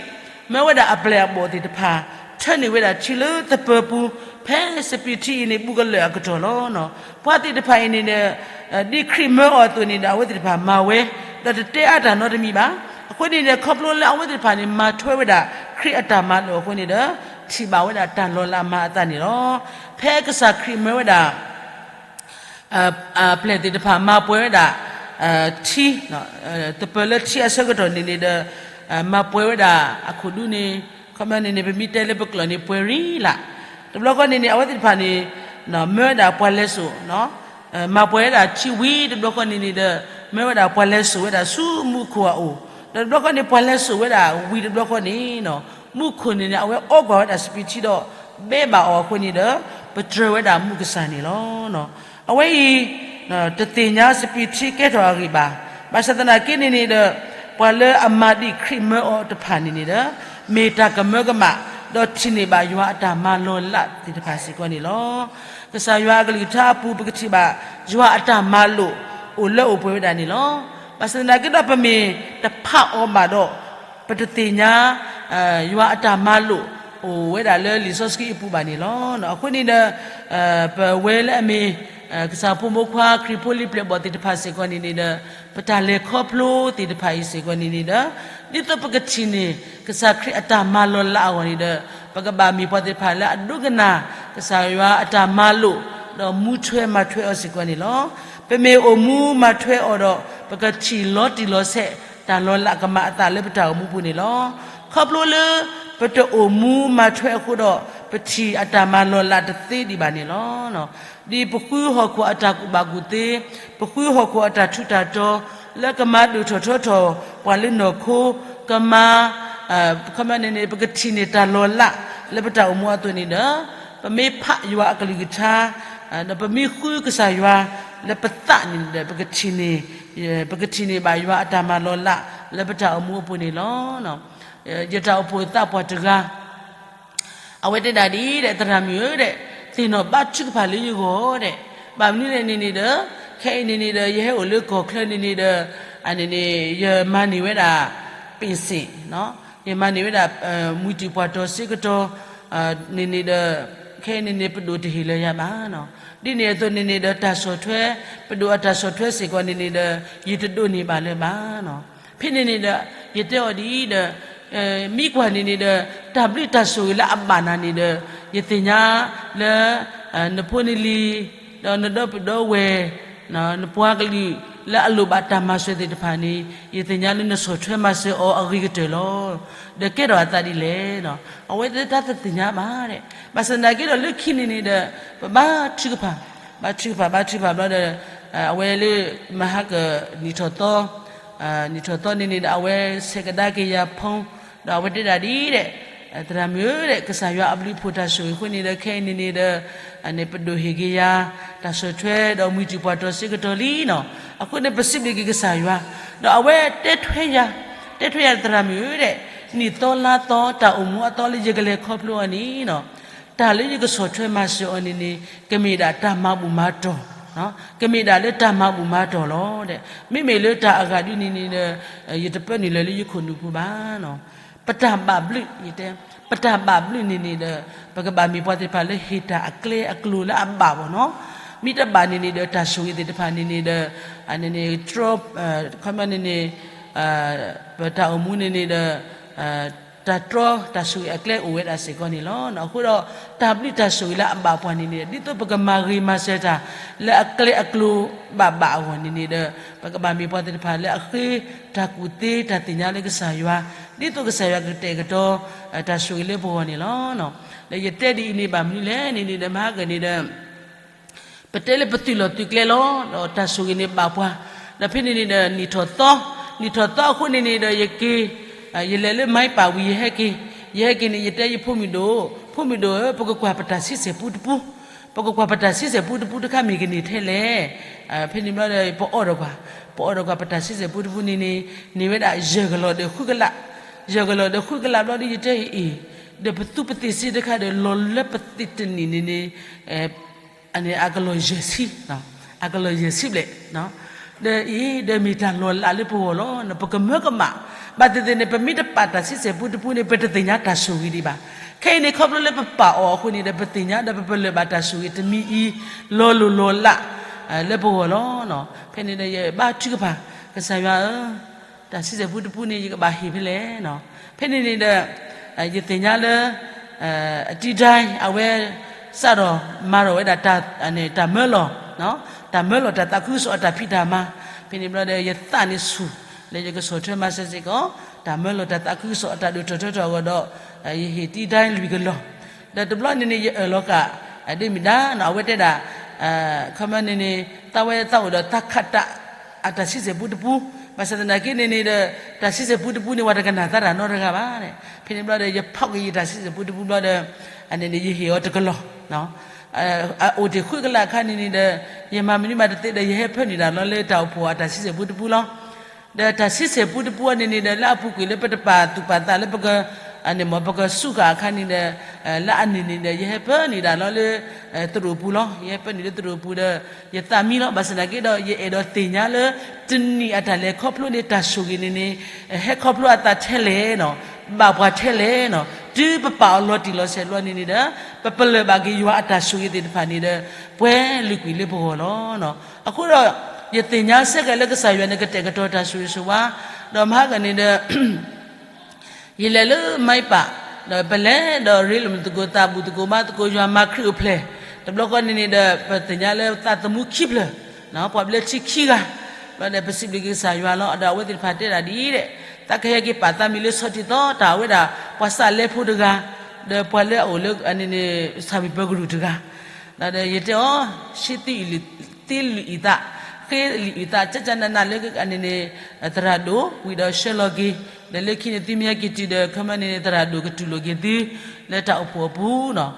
မၢဝဲဒၣ်အပျဲၢ်အဘီၣ်သ့ၣ်တဖၣ် ထၢန့ၢ်ဝဲဒၣ်ထံလၢသပၢၤပူၤ ဖဲစပံးထံအံၤန့ၣ် ဘူးကလၢာ်အကတီၢ်လီၤ. ပှၤသ့ၣ်တဖၣ်အံၤန့ၣ်ဒီး ဒ်ခရံာ်မၢအီၤအသိးန့ၣ်ဒီး အဝဲသ့ၣ်တဖၣ်မၤဝဲ ဒီးတတဲအါတၢ်နီတမံၤဘၣ်. အဃိန့ၣ်ဒီး ခီဖျိလၢအဝဲသ့ၣ်တဖၣ်န့ၣ် မၤထွဲဝဲဒၣ်ခရံာ်အတၢ်မၤလိာ်အဃိန့ၣ်ဒီး ထံၣ်ဘၣ်ဝဲဒၣ်တၢ်လီၤလးမၤအသးန့ၣ်လီၤ. ဖဲကစၢ်ခရံာ်မၢဝဲဒၣ် အပျဲၢ်သ့ၣ်တဖၣ်မၤပှဲၤဝဲဒၣ် ထံ သပၢၤလၢထံအဆၢကတီၢ်န့ၣ်န့ၣ်ဒီး မၤပှဲၤဝဲဒၣ်အခိၣ်ဒူန့ၣ် ခီမ့ၢ်န့ၣ်န့ၣ် ပမ့ၢ်တဲလၢပကျိာ်န့ၣ် ပှဲၤရံလး. တဘျီဃီန့ၣ်န့ၣ် အဝဲသ့ၣ်တဖၣ်န့ၣ် မၢဝဲဒၣ်ပှၤလဲၤစိာ် မၤပှဲၤဝဲဒၣ်ထံဝံၤတဘျီဃီန့ၣ်န့ၣ်ဒီး မၢဝဲဒၣ်ပှၤလဲၤစိာ်ဝဲဒၣ်ဆူမူခိၣ်အအိၣ်, ဒီးတဘျီဃီန့ၣ် ပှၤလဲၤစိာ်ဝဲဒၣ်ဝံၤတဘျီဃီန့ၣ် မူခိၣ်န့ၣ်န့ၣ် အဝဲအီကွၢ်ဝဲဒၣ်စပံးထံဒီး ဘဲဘၣ်အီၤအဃိန့ၣ်ဒီး ပတြၢၤဝဲဒၣ်မူကစၢ်န့ၣ်လီၤ. အဝဲအံၤ တသ့ၣ်ညါစပံးထံကဲထီၣ်အဂ့ၢ်ဘၣ်. ဘၣ်ဆၣ်သနာ်က့န့ၣ်န့ၣ်ဒီး ပှၤလၢအမၤဒံးခရံာ်မၢအီၤတဖၣ်န့ၣ်န့ၣ်ဒီး မ့ၢ်တၢ်ကမၢကမၣ် ဒီးထံၣ်န့ၢ်ဘၣ်ယွၤအတၢ်မၤလီၤလးသ့ၣ်တဖၣ်စ့ၢ်ကီးန့ၣ်လီၤ. ကစၢ်ယွၤအကလုၢ်ကထါအပူၤ ပကထံၣ်ဘၣ် ယွၤအတၢ်မၤလိာ် အိၣ်လၢအိၣ်ပှဲၤဝဲဒၣ်န့ၣ်လီၤ. ဘၣ်ဆၣ်သနာ်က့ဒီး ပမ့ၢ်တဖးအီၤဘၣ်ဒီး ပတသ့ၣ်ညါ ယွၤအတၢ်မၤလိာ် အိၣ်ဝဲဒၣ်လၢလံာ်စီဆှံအပူၤဘၣ်န့ၣ်လီၤ. အဃိန့ၣ်ဒီး ပဝဲလၢအမ့ၢ် ကစၢ်ဖိမုၣ်ဖိခွါ ခရံာ်ဖိလံၤပျဲၢ်ဘီၣ်သ့ၣ်တဖၣ်စ့ၢ်ကီးန့ၣ်န့ၣ်ဒီး ပတၢ်လဲၤခီဖျိသ့ၣ်တဖၣ်အံၤစ့ၢ်ကီးန့ၣ်န့ၣ်ဒီး ဒ်သိးပကထံၣ်န့ၢ် ကစၢ်ခရံာ်အတၢ်မၤလီၤလးအဂီၢ်န့ၣ်ဒီး ပကဘၣ်မ့ၢ်ပှၤသ့ၣ်တဖၣ်လၢအဒိကနၣ် ကစၢ်ယွၤအတၢ်မၤလိာ် ဒီးမူထွဲမၤထွဲအီၤစ့ၢ်ကီးန့ၣ်လီၤ. ပမ့ၢ်အိၣ်မူမၤထွဲအီၤဒီး ပကထံၣ်လီၤတံၢ်လီၤဆဲး တၢ်လီၤလးကမၤအသးလၢပတၢ်အိၣ်မူပူၤန့ၣ်လီၤ. ခီဖျိလၢ ပတအိၣ်မူမၤထွဲအဃိဒီး ပထံၣ်အတၢ်မၤလီၤလးတသ့ဒံးဘၣ်န့ၣ်လီၤ. ဒ်ပဃုဟီၣ်ခိၣ်အတၢ်ကူၣ်ဘၣ်ကူၣ်သ့, ပဃုဟီၣ်ခိၣ်အတၢ်ထူးတၢ်တီၤ လၢကမၤဒိၣ်ထီၣ်ထီထီၣ် ပှၤလၢနီၢ်ခိ ကမၤ ခီမ့ၢ်န့ၣ်န့ၣ် ပကထံၣ်န့ၢ်တၢ်လီၤလး လၢပတၢ်အိၣ်မူအသိးန့ၣ်ဒီး ပမ့ၢ်ဖးယွၤအကလုၢ်ကထါ ဒီးပမ့ၢ်ဃုကစၢ်ယွၤ လၢပသးန့ၣ်ဒီး ပကထံၣ်န့ၢ် ပကထံၣ်န့ၢ်ဘၣ်ယွၤအတၢ်မၤလီၤလး လၢပတၢ်အိၣ်မူအပူၤန့ၣ်လီၤ. ယတၢ်အိၣ်ဖှိၣ်သးပှၢ်တဂၤ အဝဲတဲဒၣ်ဒ်အံၤဒီး သရၣ်မုၣ်ဧၢ ဒီး သ့ၣ်နီၣ်ဘါထုကဖၣ်လၢယဂီၢ်ဒီး ဘၣ်မနုၤလဲၣ်န့ၣ်န့ၣ်ဒီး ခဲအံၤန့ၣ်န့ၣ်ဒီး ယဟဲအိၣ်လၢကီၢ်ချၢန့ၣ်န့ၣ်ဒီး အန့ၣ်န့ၣ် ယမၤန့ၢ်ဝဲဒၣ် ပ့ၣ်စ့ၣ် ယမၤန့ၢ်ဝဲဒၣ် မှံတုၤပှၢ်တီၤစ့ကတီၢ် န့ၣ်န့ၣ်ဒီး ခဲအံၤန့ၣ်န့ၣ် ပဒိၣ်တဟ့ၣ်လၢယၤဘၣ်. ဒ်န့ၣ်အသိးန့ၣ်န့ၣ်ဒီး တၢ်ဆီၣ်ထွဲ ပဒိၣ်အတၢ်ဆီၣ်ထွဲစ့ၢ်ကီးန့ၣ်န့ၣ်ဒီး ယတဒိးန့ၢ်ဘၣ်လၢၤဘၣ်. ဖဲန့ၣ်န့ၣ်ဒီး ယတဲအီၤဒ်အံၤဒီး မ့ၢ်ကွၢ်န့ၣ်န့ၣ်ဒီး တၢ်ဘျုးတၢ်ဆိၣ်ဂ့ၤလၢအဘၣ်နၤန့ၣ်ဒီး ယသ့ၣ်ညါလၢ နဖိနလံၤ ဒီးနဒီပုၢ်ဒီဝဲၢ် နပှၤကလုာ်လၢအလိၣ်ဘၣ်တၢ်မၤစၢၤသ့ၣ်တဖၣ်န့ၣ် ယသ့ၣ်ညါလၢနဆီၣ်ထွဲမၤစၢၤအီၤအဂ့ၤကတၢၢ်လီၤ. ဒီးကဲထီၣ်အသးဒ်လဲၣ်. အဝဲသ့ၣ်တၢ်တသ့ၣ်ညါဘၣ်ဒဲး. ဘၣ်ဆၣ်သနာ်က့ဒီးလၢခံန့ၣ်န့ၣ်ဒီး ပဘါထုကဖၣ်, ဘါထုကဖၣ် ဘါထုကဖၣ်ဘျီဒီး အဝဲလၢ မဟါက နံၣ်ထီၣ်သီ နံၣ်ထီၣ်သီန့ၣ်န့ၣ်ဒီး အဝဲဆဲးကဒါက့ၤယၤဖီ ဒီးအဝဲတဲဒၣ်ဒ်ဒဲး, သရၣ်မုၣ်ဧၢဒဲး ကစၢ်ယွၤအဘျုးအဖှိၣ်တၢ်ဆိၣ်ဂ့ၤအဃိန့ၣ်ဒီး ခဲအံၤန့ၣ်န့ၣ်ဒီး နပဒိၣ်ဟ့ၣ်က့ၤယၤတၢ်ဆီၣ်ထွဲဒီးမုၢ်တူၢ်ပှၤတီၤစ့ကတီၢ်လံနီၤ. အဃိန့ၣ် ပစံးဘျုးက့ၤကစၢ်ယွၤ, ဒီးအဝဲတဲထွဲယၤ, တဲထွဲယၤ သရၣ်မုၣ်ဧၢဒဲး, နံၣ်သီလါသီတၢ်အိၣ်မူအသီလၢယကလဲၤခီဖျိအီၤန့ၣ်နီၤ တၢ်လၢယကဆီၣ်ထွဲမၤစၢၤအီၤန့ၣ်န့ၣ် ကမ့ၢ်ဒၣ်တၢ်မၤဘူၣ်မၤတီၢ်, ကမ့ၢ်ဒၣ်လၢတၢ်မၤဘူၣ်မၤတီၢ်လီၤဒဲး. မ့မ့ၢ်လၢတၢ်အဂၤဒ်န့ၣ်န့ၣ်ဒီး ယတပၢနုာ်လၢၤလၢယခိၣ်နူာ်ပူၤဘၣ်. ပတၢ်ဘၣ်ဘျုး, ယတဲ, ပတၢ်ဘၣ်ဘျုးန့ၣ်န့ၣ်ဒီး ပကဘၣ်မ့ၢ်ပှၤသ့ၣ်တဖၣ်လၢဟ့ၣ်တၢ်အကျဲအကျိၤလၢအဘၣ်ဘၣ်နီၤ. မ့ၢ်တဘၣ်န့ၣ်န့ၣ်ဒီး တၢ်ဆိၣ်ဂ့ၤသ့ၣ်တဖၣ်န့ၣ်န့ၣ်ဒီး အန့ၣ်န့ၣ် တြီ, ခီပညီန့ၣ်န့ၣ် ပတၢ်အိၣ်မူန့ၣ်န့ၣ်ဒီး တၢ်တြီတၢ်ဆိၣ်ဂ့ၤအကျဲအိၣ်ဝဲဒၣ်စ့ၢ်ကီးန့ၣ်လီၤ. အဃိဒီး တၢ်ဘျုးတၢ်ဆိၣ်ဂ့ၤလၢအဘၣ်ပှၤန့ၣ်န့ၣ် ဒ်သိးပကမၤဂ့ၤမၤစၢၤတၢ်လၢအကျဲအကျိၤဘၣ်ဘၣ်အဂီၢ်န့ၣ်န့ၣ်ဒီး ပကဘၣ်မ့ၢ်ပှၤသ့ၣ်တဖၣ်လၢအဃ့တၢ်ကူၣ်သ့တၢ်သ့ၣ်ညါလၢကစၢ်ယွၤ, ဒ်သိးကစၢ်ယွၤကတဲာ်ကတီၤ တၢ်ဆိၣ်ဂ့ၤလၢပဂီၢ်န့ၣ်လီၤ. ဒီးယတဲဒ်အံၤန့ၣ်ဘၣ်မနုၤလဲၣ်န့ၣ်န့ၣ်ဒီး မဟါကၢန့ၣ်ဒီး ပတဲလၢပသုးလီၢ်သုးကျဲလီၤ, ဒီးတၢ်ဆိၣ်ဂ့ၤန့ၣ်ဘၣ်ပှၤ, ဒီးဖဲန့ၣ်န့ၣ်ဒီး နံၣ်ထီၣ်သီ, နံၣ်ထီၣ်သီအဃိန့ၣ်န့ၣ်ဒီး ယက့ၤ, ယလဲၤလၢမါပာ်ဝံၤ ယဟဲက့ၤ, ယဟဲက့ၤန့ၣ် ယတဲယဖိမုၣ်ဒိၣ်, ဖိမုၣ်ဒိၣ်ဧၢ, ပကကွၢ်ပတၢ်ဆံဆဲၣ်ပူတပူ, ပကကွၢ်ပတၢ်ဆံဆဲၣ်ပူတပူတခါမ့ၢ်ကန့ၢ်ထဲလဲၣ်. ဖဲန့ၣ်ဘျီဒီး ပအီၣ်ဒီးကွၢ်, ပအီၣ်ဒီးကွၢ်ပတၢ်ဆံဆဲၣ်ပူတပူန့ၣ်န့ၣ် န့ၢ်ဝဲဒၣ်ယဲၢ်ကလီၤဒီးဃုကလး, ယဲၢ်ကလီၤဒီးဃုကလးဘျီဒီး ယတဲအံၤ, ဒီးပသူပသ့ၣ်စ့တခါဒီး လီၤလၢပသ့ၣ်တနံၣ်န့ၣ်န့ၣ် အန့ၣ်အကလီၢ်ယဲၢ်ဆံ, အကလီၢ်ယဲၢ်ဆံဘျဲၣ်, ဒီးအံၤ ဒီးမ့ၢ်တၢ်လီၤလးလၢပဂီၢ်လီၤ. ပကမၢကမၣ်, ဘၣ်သ့ၣ်သ့ၣ်န့ၣ် ပမ့ၢ်တပာ်တၢ်ဆံဆဲၣ်ပူတပူန့ၣ် ပတသ့ၣ်ညါတၢ်ဆိၣ်ဂ့ၤဒံးဘၣ်. ခဲအံၤန့ၣ် ခီဖျိလၢပပာ်အီၤအဃိန့ၣ်ဒီး ပသ့ၣ်ညါဒီးပပလၢၢ်ဘၣ်တၢ်ဆိၣ်ဂ့ၤတမံၤအံၤ လီၤလိၢ်လီၤလး လၢပဂီၢ်လီၤ. ဖဲန့ၣ်ဒီးယဘါထုကဖၣ်, ကစၢ်ယွၤဧၢ, တၢ်ဆံဆဲၣ်ပူတပူန့ၣ် ယကဘၣ်ဟ့ၣ်ဖဲလဲၣ်. ဖဲန့ၣ်န့ၣ်ဒီး ယသ့ၣ်ညါလၢ အတံဒၢအဝဲ စးထီၣ်မၤထီၣ်ဝဲဒၣ် တၢ်မၢလီၤ, တၢ်မၢလီၤတၢ်သးခုကစီၣ်အတၢ်ဖံးတၢ်မၤ, ဖဲန့ၣ်ဘျီဒီး ယသးန့ၣ်ဆူၣ် လၢယကဆီၣ်ထွဲမၤစၢၤစ့ၢ်ကီး တၢ်မၢလီၤတၢ်သးခုကစီၣ်အတၢ်ဒိၣ်ထီၣ်ထီထီၣ်အဂီၢ်ဒီး ယဟ့ၣ်တံဒၢလွံၢ်ကလီၢ်, ဒီးတဘျီန့ၣ်န့ၣ် ယအၢၣ်လီၤဃာ် ဒ်မ့ၢ်ဒၣ် အဝဲတဲဒၣ် ခီပညီန့ၣ်န့ၣ် သးဝဲသးအိၣ်ဒီးသးခးတၢ် အတၢ်ဆံဆဲၣ်ပူတပူ, ဘၣ်ဆၣ်သနာ်က့န့ၣ်န့ၣ်ဒီး တၢ်ဆံဆဲၣ်ပူတပူန့ၣ် ပှၤတကနၣ်သးတၢ်နီတဂၤဘၣ်. ဖဲန့ၣ်ဘျီဒီး ယဖီၣ်က့ၤယတၢ်ဆံဆဲၣ်ပူတပူဘျီဒီး အန့ၣ်န့ၣ် ယဟ့ၣ်အီၤတကလီၢ်, အအိၣ်တ့ၢ်ဃုကလးအခါန့ၣ်န့ၣ်ဒီး ယမၤမနုၤမးတသ့ဒီး ယဟဲဖၢနုာ်တၢ်လီၤလၢတၢ်အိၣ်ဖှိၣ်အတၢ်ဆံဆဲၣ်ပူတပူလီၤ. ဒီးတၢ်ဆံဆဲၣ်ပူတပူအန့ၣ်န့ၣ်ဒီး လၢအပူၤကွံာ်လၢပတပာ်သူၣ်ပာ်သးလၢပက အန့ၣ်မ့ၢ် ပကစူးဃာ်အခါန့ၣ်ဒီး လၢအန့ၣ်န့ၣ်ဒီး ယဟဲဖၢနုာ်ဒၣ်လီၤလၢ သရိာ်ပူၤလီၤ. ယဟဲဖၢနုာ်လၢသရိာ်ပူၤဒီး ယသးမံလီၤ. ဘၣ်ဆၣ်သနာ်က့ဒီး ယအဲၣ်ဒိးသ့ၣ်ညါလၢ တနံၣ်အတၢ်လဲၤခီဖျိန့ၣ် တၢ်ဆိၣ်ဂ့ၤန့ၣ်န့ၣ် ဟဲခီဖျိအသးထဲလဲၣ်နီၤ, ဘၣ်ပှၤထဲလဲၣ်နီၤ, တုၤပပာ်အီၤလီၤတံၢ်လီၤဆဲးဘျီန့ၣ်န့ၣ်ဒီး ပပလၢၢ်ဘၣ်က့ၤယွၤအတၢ်ဆိၣ်ဂ့ၤသ့ၣ်တဖၣ်န့ၣ်ဒီး ပှဲၤလုာ်ကွံာ်လၢပဂီၢ်လီၤ. အဃိဒီး ယသ့ၣ်ညါစ့ၢ်ကီးလၢကစၢ်ယွၤန့ၣ် ကတဲာ်ကတီၤတၢ်ဆိၣ်ဂ့ၤဆိၣ်ဝါ, ဒီးမဟါကန့ၣ်ဒီး ယလဲၤလၢမါပာ်, ဒီးပလဲၤဒီးရ့လိာ်မုာ်သကိး သးဘူၣ်သကိး မါသကိးယွၤမၤခရံာ်အိၣ်ဖျဲၣ်, တဘျီဃီန့ၣ်န့ၣ်ဒီး ပသ့ၣ်ညါလၢသးသမူခံဖျၢၣ်, ပှၤဘျၢထံခံဂၤ, ဘျီဒီးပစံးဘျုးက့ၤကစၢ်ယွၤလီၤ. ဒီးအဝဲသ့ၣ်တဖၣ်တဲဒၣ်ဒ်အံၤဒဲး, သးကဟဲက့ၤပာ်သးမံလၢဆီထံးသီ တၢ်ဝဲဒၣ် ပှၤစးလဲဖိတဂၤ, ဒီးပှၤလၢအအိၣ်လၢအန့ၣ်န့ၣ် ဆၣ်မံၤပၢၤကရူၢ်တဂၤ ဒီးယတဲအီၤ, သ့လုာ်အံၤသး, ဃ့လုာ်အံၤသး ကကနနလၢအန့ၣ်န့ၣ် သရၣ်ဒိၣ် ဝံၤဒီးဆှၢလီၤက့ၤ, ဒီးလၢခံန့ၣ် သုမ့ၢ်ဟဲက့ၤတုၤဒီး ခီပညီန့ၣ် သရၣ်ဒိၣ်ကတူၢ်လိာ်က့ၤသု လၢတၢ်အိၣ်ဖှိၣ်အပူၤနီၤ.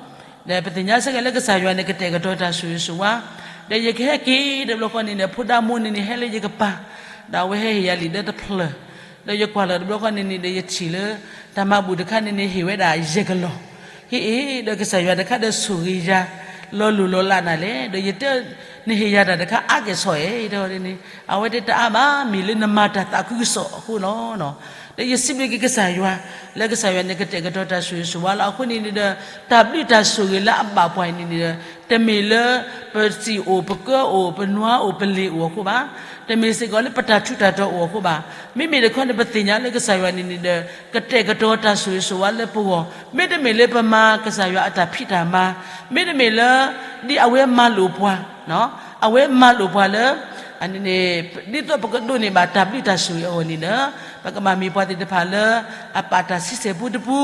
ဒီးပသ့ၣ်ညါစ့ၢ်ကီးလၢကစၢ်ယွၤန့ၣ် ကတဲာ်ကတီၤတၢ်ဆိၣ်ဂ့ၤဆိၣ်ဝါ, ဒီးယကဟဲက့ၤတဘျီဃီန့ၣ်ဒီး ဖိဒါမိၢ်န့ၣ်န့ၣ် ဟဲလၢယကပၤ, ဒီးအဝဲဟဲဟ့ၣ်ယၤလံာ်ဒၢတဖျၢၣ်, ဒီးယကွၢ်လီၤတဘျီဃီန့ၣ်န့ၣ်ဒီး ယထံၣ်လၢ တၢ်မၤဘူၣ်တခါန့ၣ်န့ၣ် ဟ့ၣ်ဝဲဒၣ်ယဲၢ်ကလီၢ်, ဟ့ၣ်အ့ၣ် ဒီးကစၢ်ယွၤတခါဒီးဆိၣ်ဂ့ၤယၤ လီၤလိၢ်လီၤလးနၤလဲၣ်, ဒီးယတဲ နဟ့ၣ်ယၤတၢ်တခါအါကဲၣ်ဆိးအံၤ တဲန့ၣ်, အဝဲတဲတအါဘၣ် မ့ၢ်လၢနမၤတၢ်သးခုကစီၣ်အဃိလီၤ. လၢယစံးဘျုးက့ၤကစၢ်ယွၤ, လၢကစၢ်ယွၤန့ၣ် ကတဲာ်ကတီၤတၢ်ဆိၣ်ဂ့ၤဆိၣ်ဝါလီၤ. အဃိန့ၣ်န့ၣ်ဒီး တၢ်ဘျုးတၢ်ဆိၣ်ဂ့ၤလၢအဘၣ်ပှၤအံၤန့ၣ်ဒီး တမ့ၢ်လၢ ပစံၣ်အိၣ် ပကၢအိၣ် ပနွါအိၣ် ပလ့ၤအိၣ်အဃိဘၣ်. တမ့ၢ်စ့ၢ်ကီးလၢပတၢ်ထူးတၢ်တီၤအိၣ်အဃိဘၣ်. မ့မ့ၢ်တခီန့ၣ် ပသ့ၣ်ညါလၢကစၢ်ယွၤန့ၣ်န့ၣ်ဒီး ကတဲာ်ကတီၤတၢ်ဆိၣ်ဂ့ၤဆိၣ်ဝါလၢပဂီၢ်, မ့တမ့ၢ်လၢပမၤကစၢ်ယွၤအတၢ်ဖံးတၢ်မၤ, မ့တမ့ၢ်လၢ ဒ်အဝဲမၤလိာ်ပှၤ အဝဲမၤလိာ်ပှၤလၢ ဒ်သိးပကဒိးန့ၢ်ဘၣ်တၢ်ဘျုးတၢ်ဆိၣ်ဂ့ၤအဂီၢ်န့ၣ်ဒီး ပကဘၣ်မ့ၢ်ပှၤသ့ၣ်တဖၣ်လၢ အပာ်တၢ်ဆံဆဲၣ်ပူတပူ,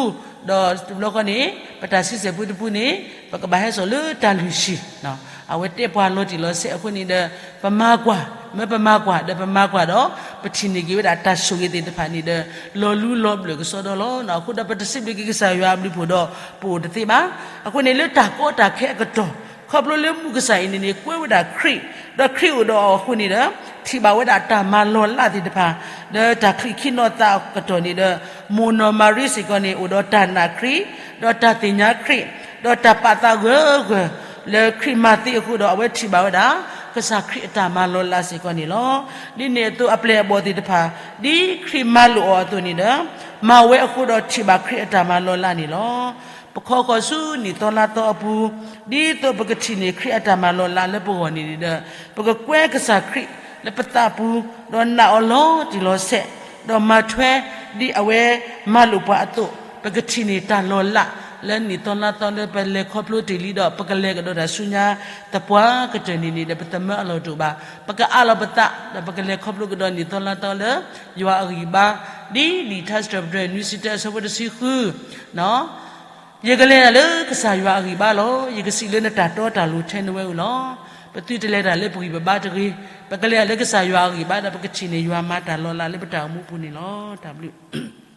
ဒီးတဘျီဃီန့ၣ် ပတၢ်ဆံဆဲၣ်ပူတပူန့ၣ် ပကဘၣ်ဟဲစိာ်လၢတၢ်လုၢ်ဟံၣ်, အဝဲတဲပှၤလီၤတံၢ်လီၤဆဲးအဃိန့ၣ်ဒီး ပမၤကွၢ်, မ့ၢ်ပမၤကွၢ်ဒီးပမၤကွၢ်ဒီး ပထံၣ်န့ၢ်က့ၤဝဲဒၣ်တၢ်ဆိၣ်ဂ့ၤသ့ၣ်တဖၣ်န့ၣ်ဒီး လီၤလူလီၤဘျၢၣ်ကစီဒီလီၤ. အဃိဒီးပတစံးဘျုးက့ၤကစၢ်ယွၤအဘျုးအဖှိၣ်ဒီး ပအိၣ်တသ့ဘၣ်. အဃိန့ၣ်လၢတၢ်ကီတၢ်ခဲအကတီၢ် ခီဖျိလၢမုၢ်ကစၢ်အံၤန့ၣ်န့ၣ် ကွဲးဝဲဒၣ်ခရံာ်, ဒီးခရံာ်အိၣ်ဒီးအီၤအဃိန့ၣ်ဒီး ထံၣ်ဘၣ်ဝဲဒၣ်တၢ်မၤလီၤလးသ့ၣ်တဖၣ်, ဒီးတၢ်ချံးခံနီၤသးအကတီၢ်န့ၣ်ဒီး မိၢ်နီၢ်မၤရံစ့ၢ်ကီးန့ၣ် အိၣ်ဒီးတၢ်နာ်ခရံာ်, ဒီးတၢ်သ့ၣ်ညါခရံာ်, ဒီးတၢ်ပာ်သးဂၢၢ်ဂၢၢ် လၢခရံာ်မၤသ့အဃိဒီး အဝဲထံၣ်ဘၣ်ဝဲဒၣ် ကစၢ်ခရံာ်အတၢ်မၤလီၤလးစ့ၢ်ကီးန့ၣ်လီၤ. ဒ်န့ၣ်အသိးအပျဲၢ်အဘီၣ်သ့ၣ်တဖၣ် ဒ်ခရံာ်မၤလိာ်အီၤအသိးန့ၣ်ဒီး မၤဝဲအဃိဒီးထံၣ်ဘၣ်ခရံာ်အတၢ်မၤလီၤလးန့ၣ်လီၤ. ပခီဃီၤဆူနံၣ်သီလါသီအပူၤ, ဒ်သိးပကထံၣ်န့ၢ်ခရံာ်အတၢ်မၤလီၤလးလၢပဂီၢ်န့ၣ်ဒီး ပကကွဲကစၢ်ခရံာ်လၢပသးပူၤ, ဒီးနာ်အီၤလီၤတံၢ်လီၤဆဲး, ဒီးမၤထွဲဒ်အဝဲမၤလိာ်ပှၤအသိး, ပကထံၣ်န့ၢ်တၢ်လီၤလးလၢနံၣ်သီလါသီလၢပလဲၤခီဖျိတ့ၢ်လံဒီး ပကလဲၤကဒီးတၢ်ဆူညါသပှၢ်ကတၢၢ်န့ၣ်န့ၣ်ဒီး ပသမၢအလီၢ်တအိၣ်ဘၣ်. ပကအးလီၤပသး ဒီးပကလဲၤခီဖျိကဒီးနံၣ်သီလါသီလၢ ယွၤအဂံၢ်အဘါ, ဒ်လံာ်ထါစံးထီၣ်ပတြၢၤ နွံဆံတၢ အဆၢဖိတဆံဃု ယကလဲၤတၢ်လၢကစၢ်ယွၤအဂံၢ်ဘါလီၤ. ယကစံးလၢနတၢ်တီတၢ်လိၤထဲနဝဲဧိၤလီၤ. ပသုတလဲၤတၢ်လၢပဂံၢ်ပဘါတဂ့ၤ. ပကလဲၤတၢ်လၢကစၢ်ယွၤအဂံၢ်ဘါဒီး ပကထံၣ်န့ၢ်ယွၤမၤတၢ်လီၤလးလၢပတၢ်အိၣ်မူပူၤန့ၣ်လီၤ. တၢ်ဘျုး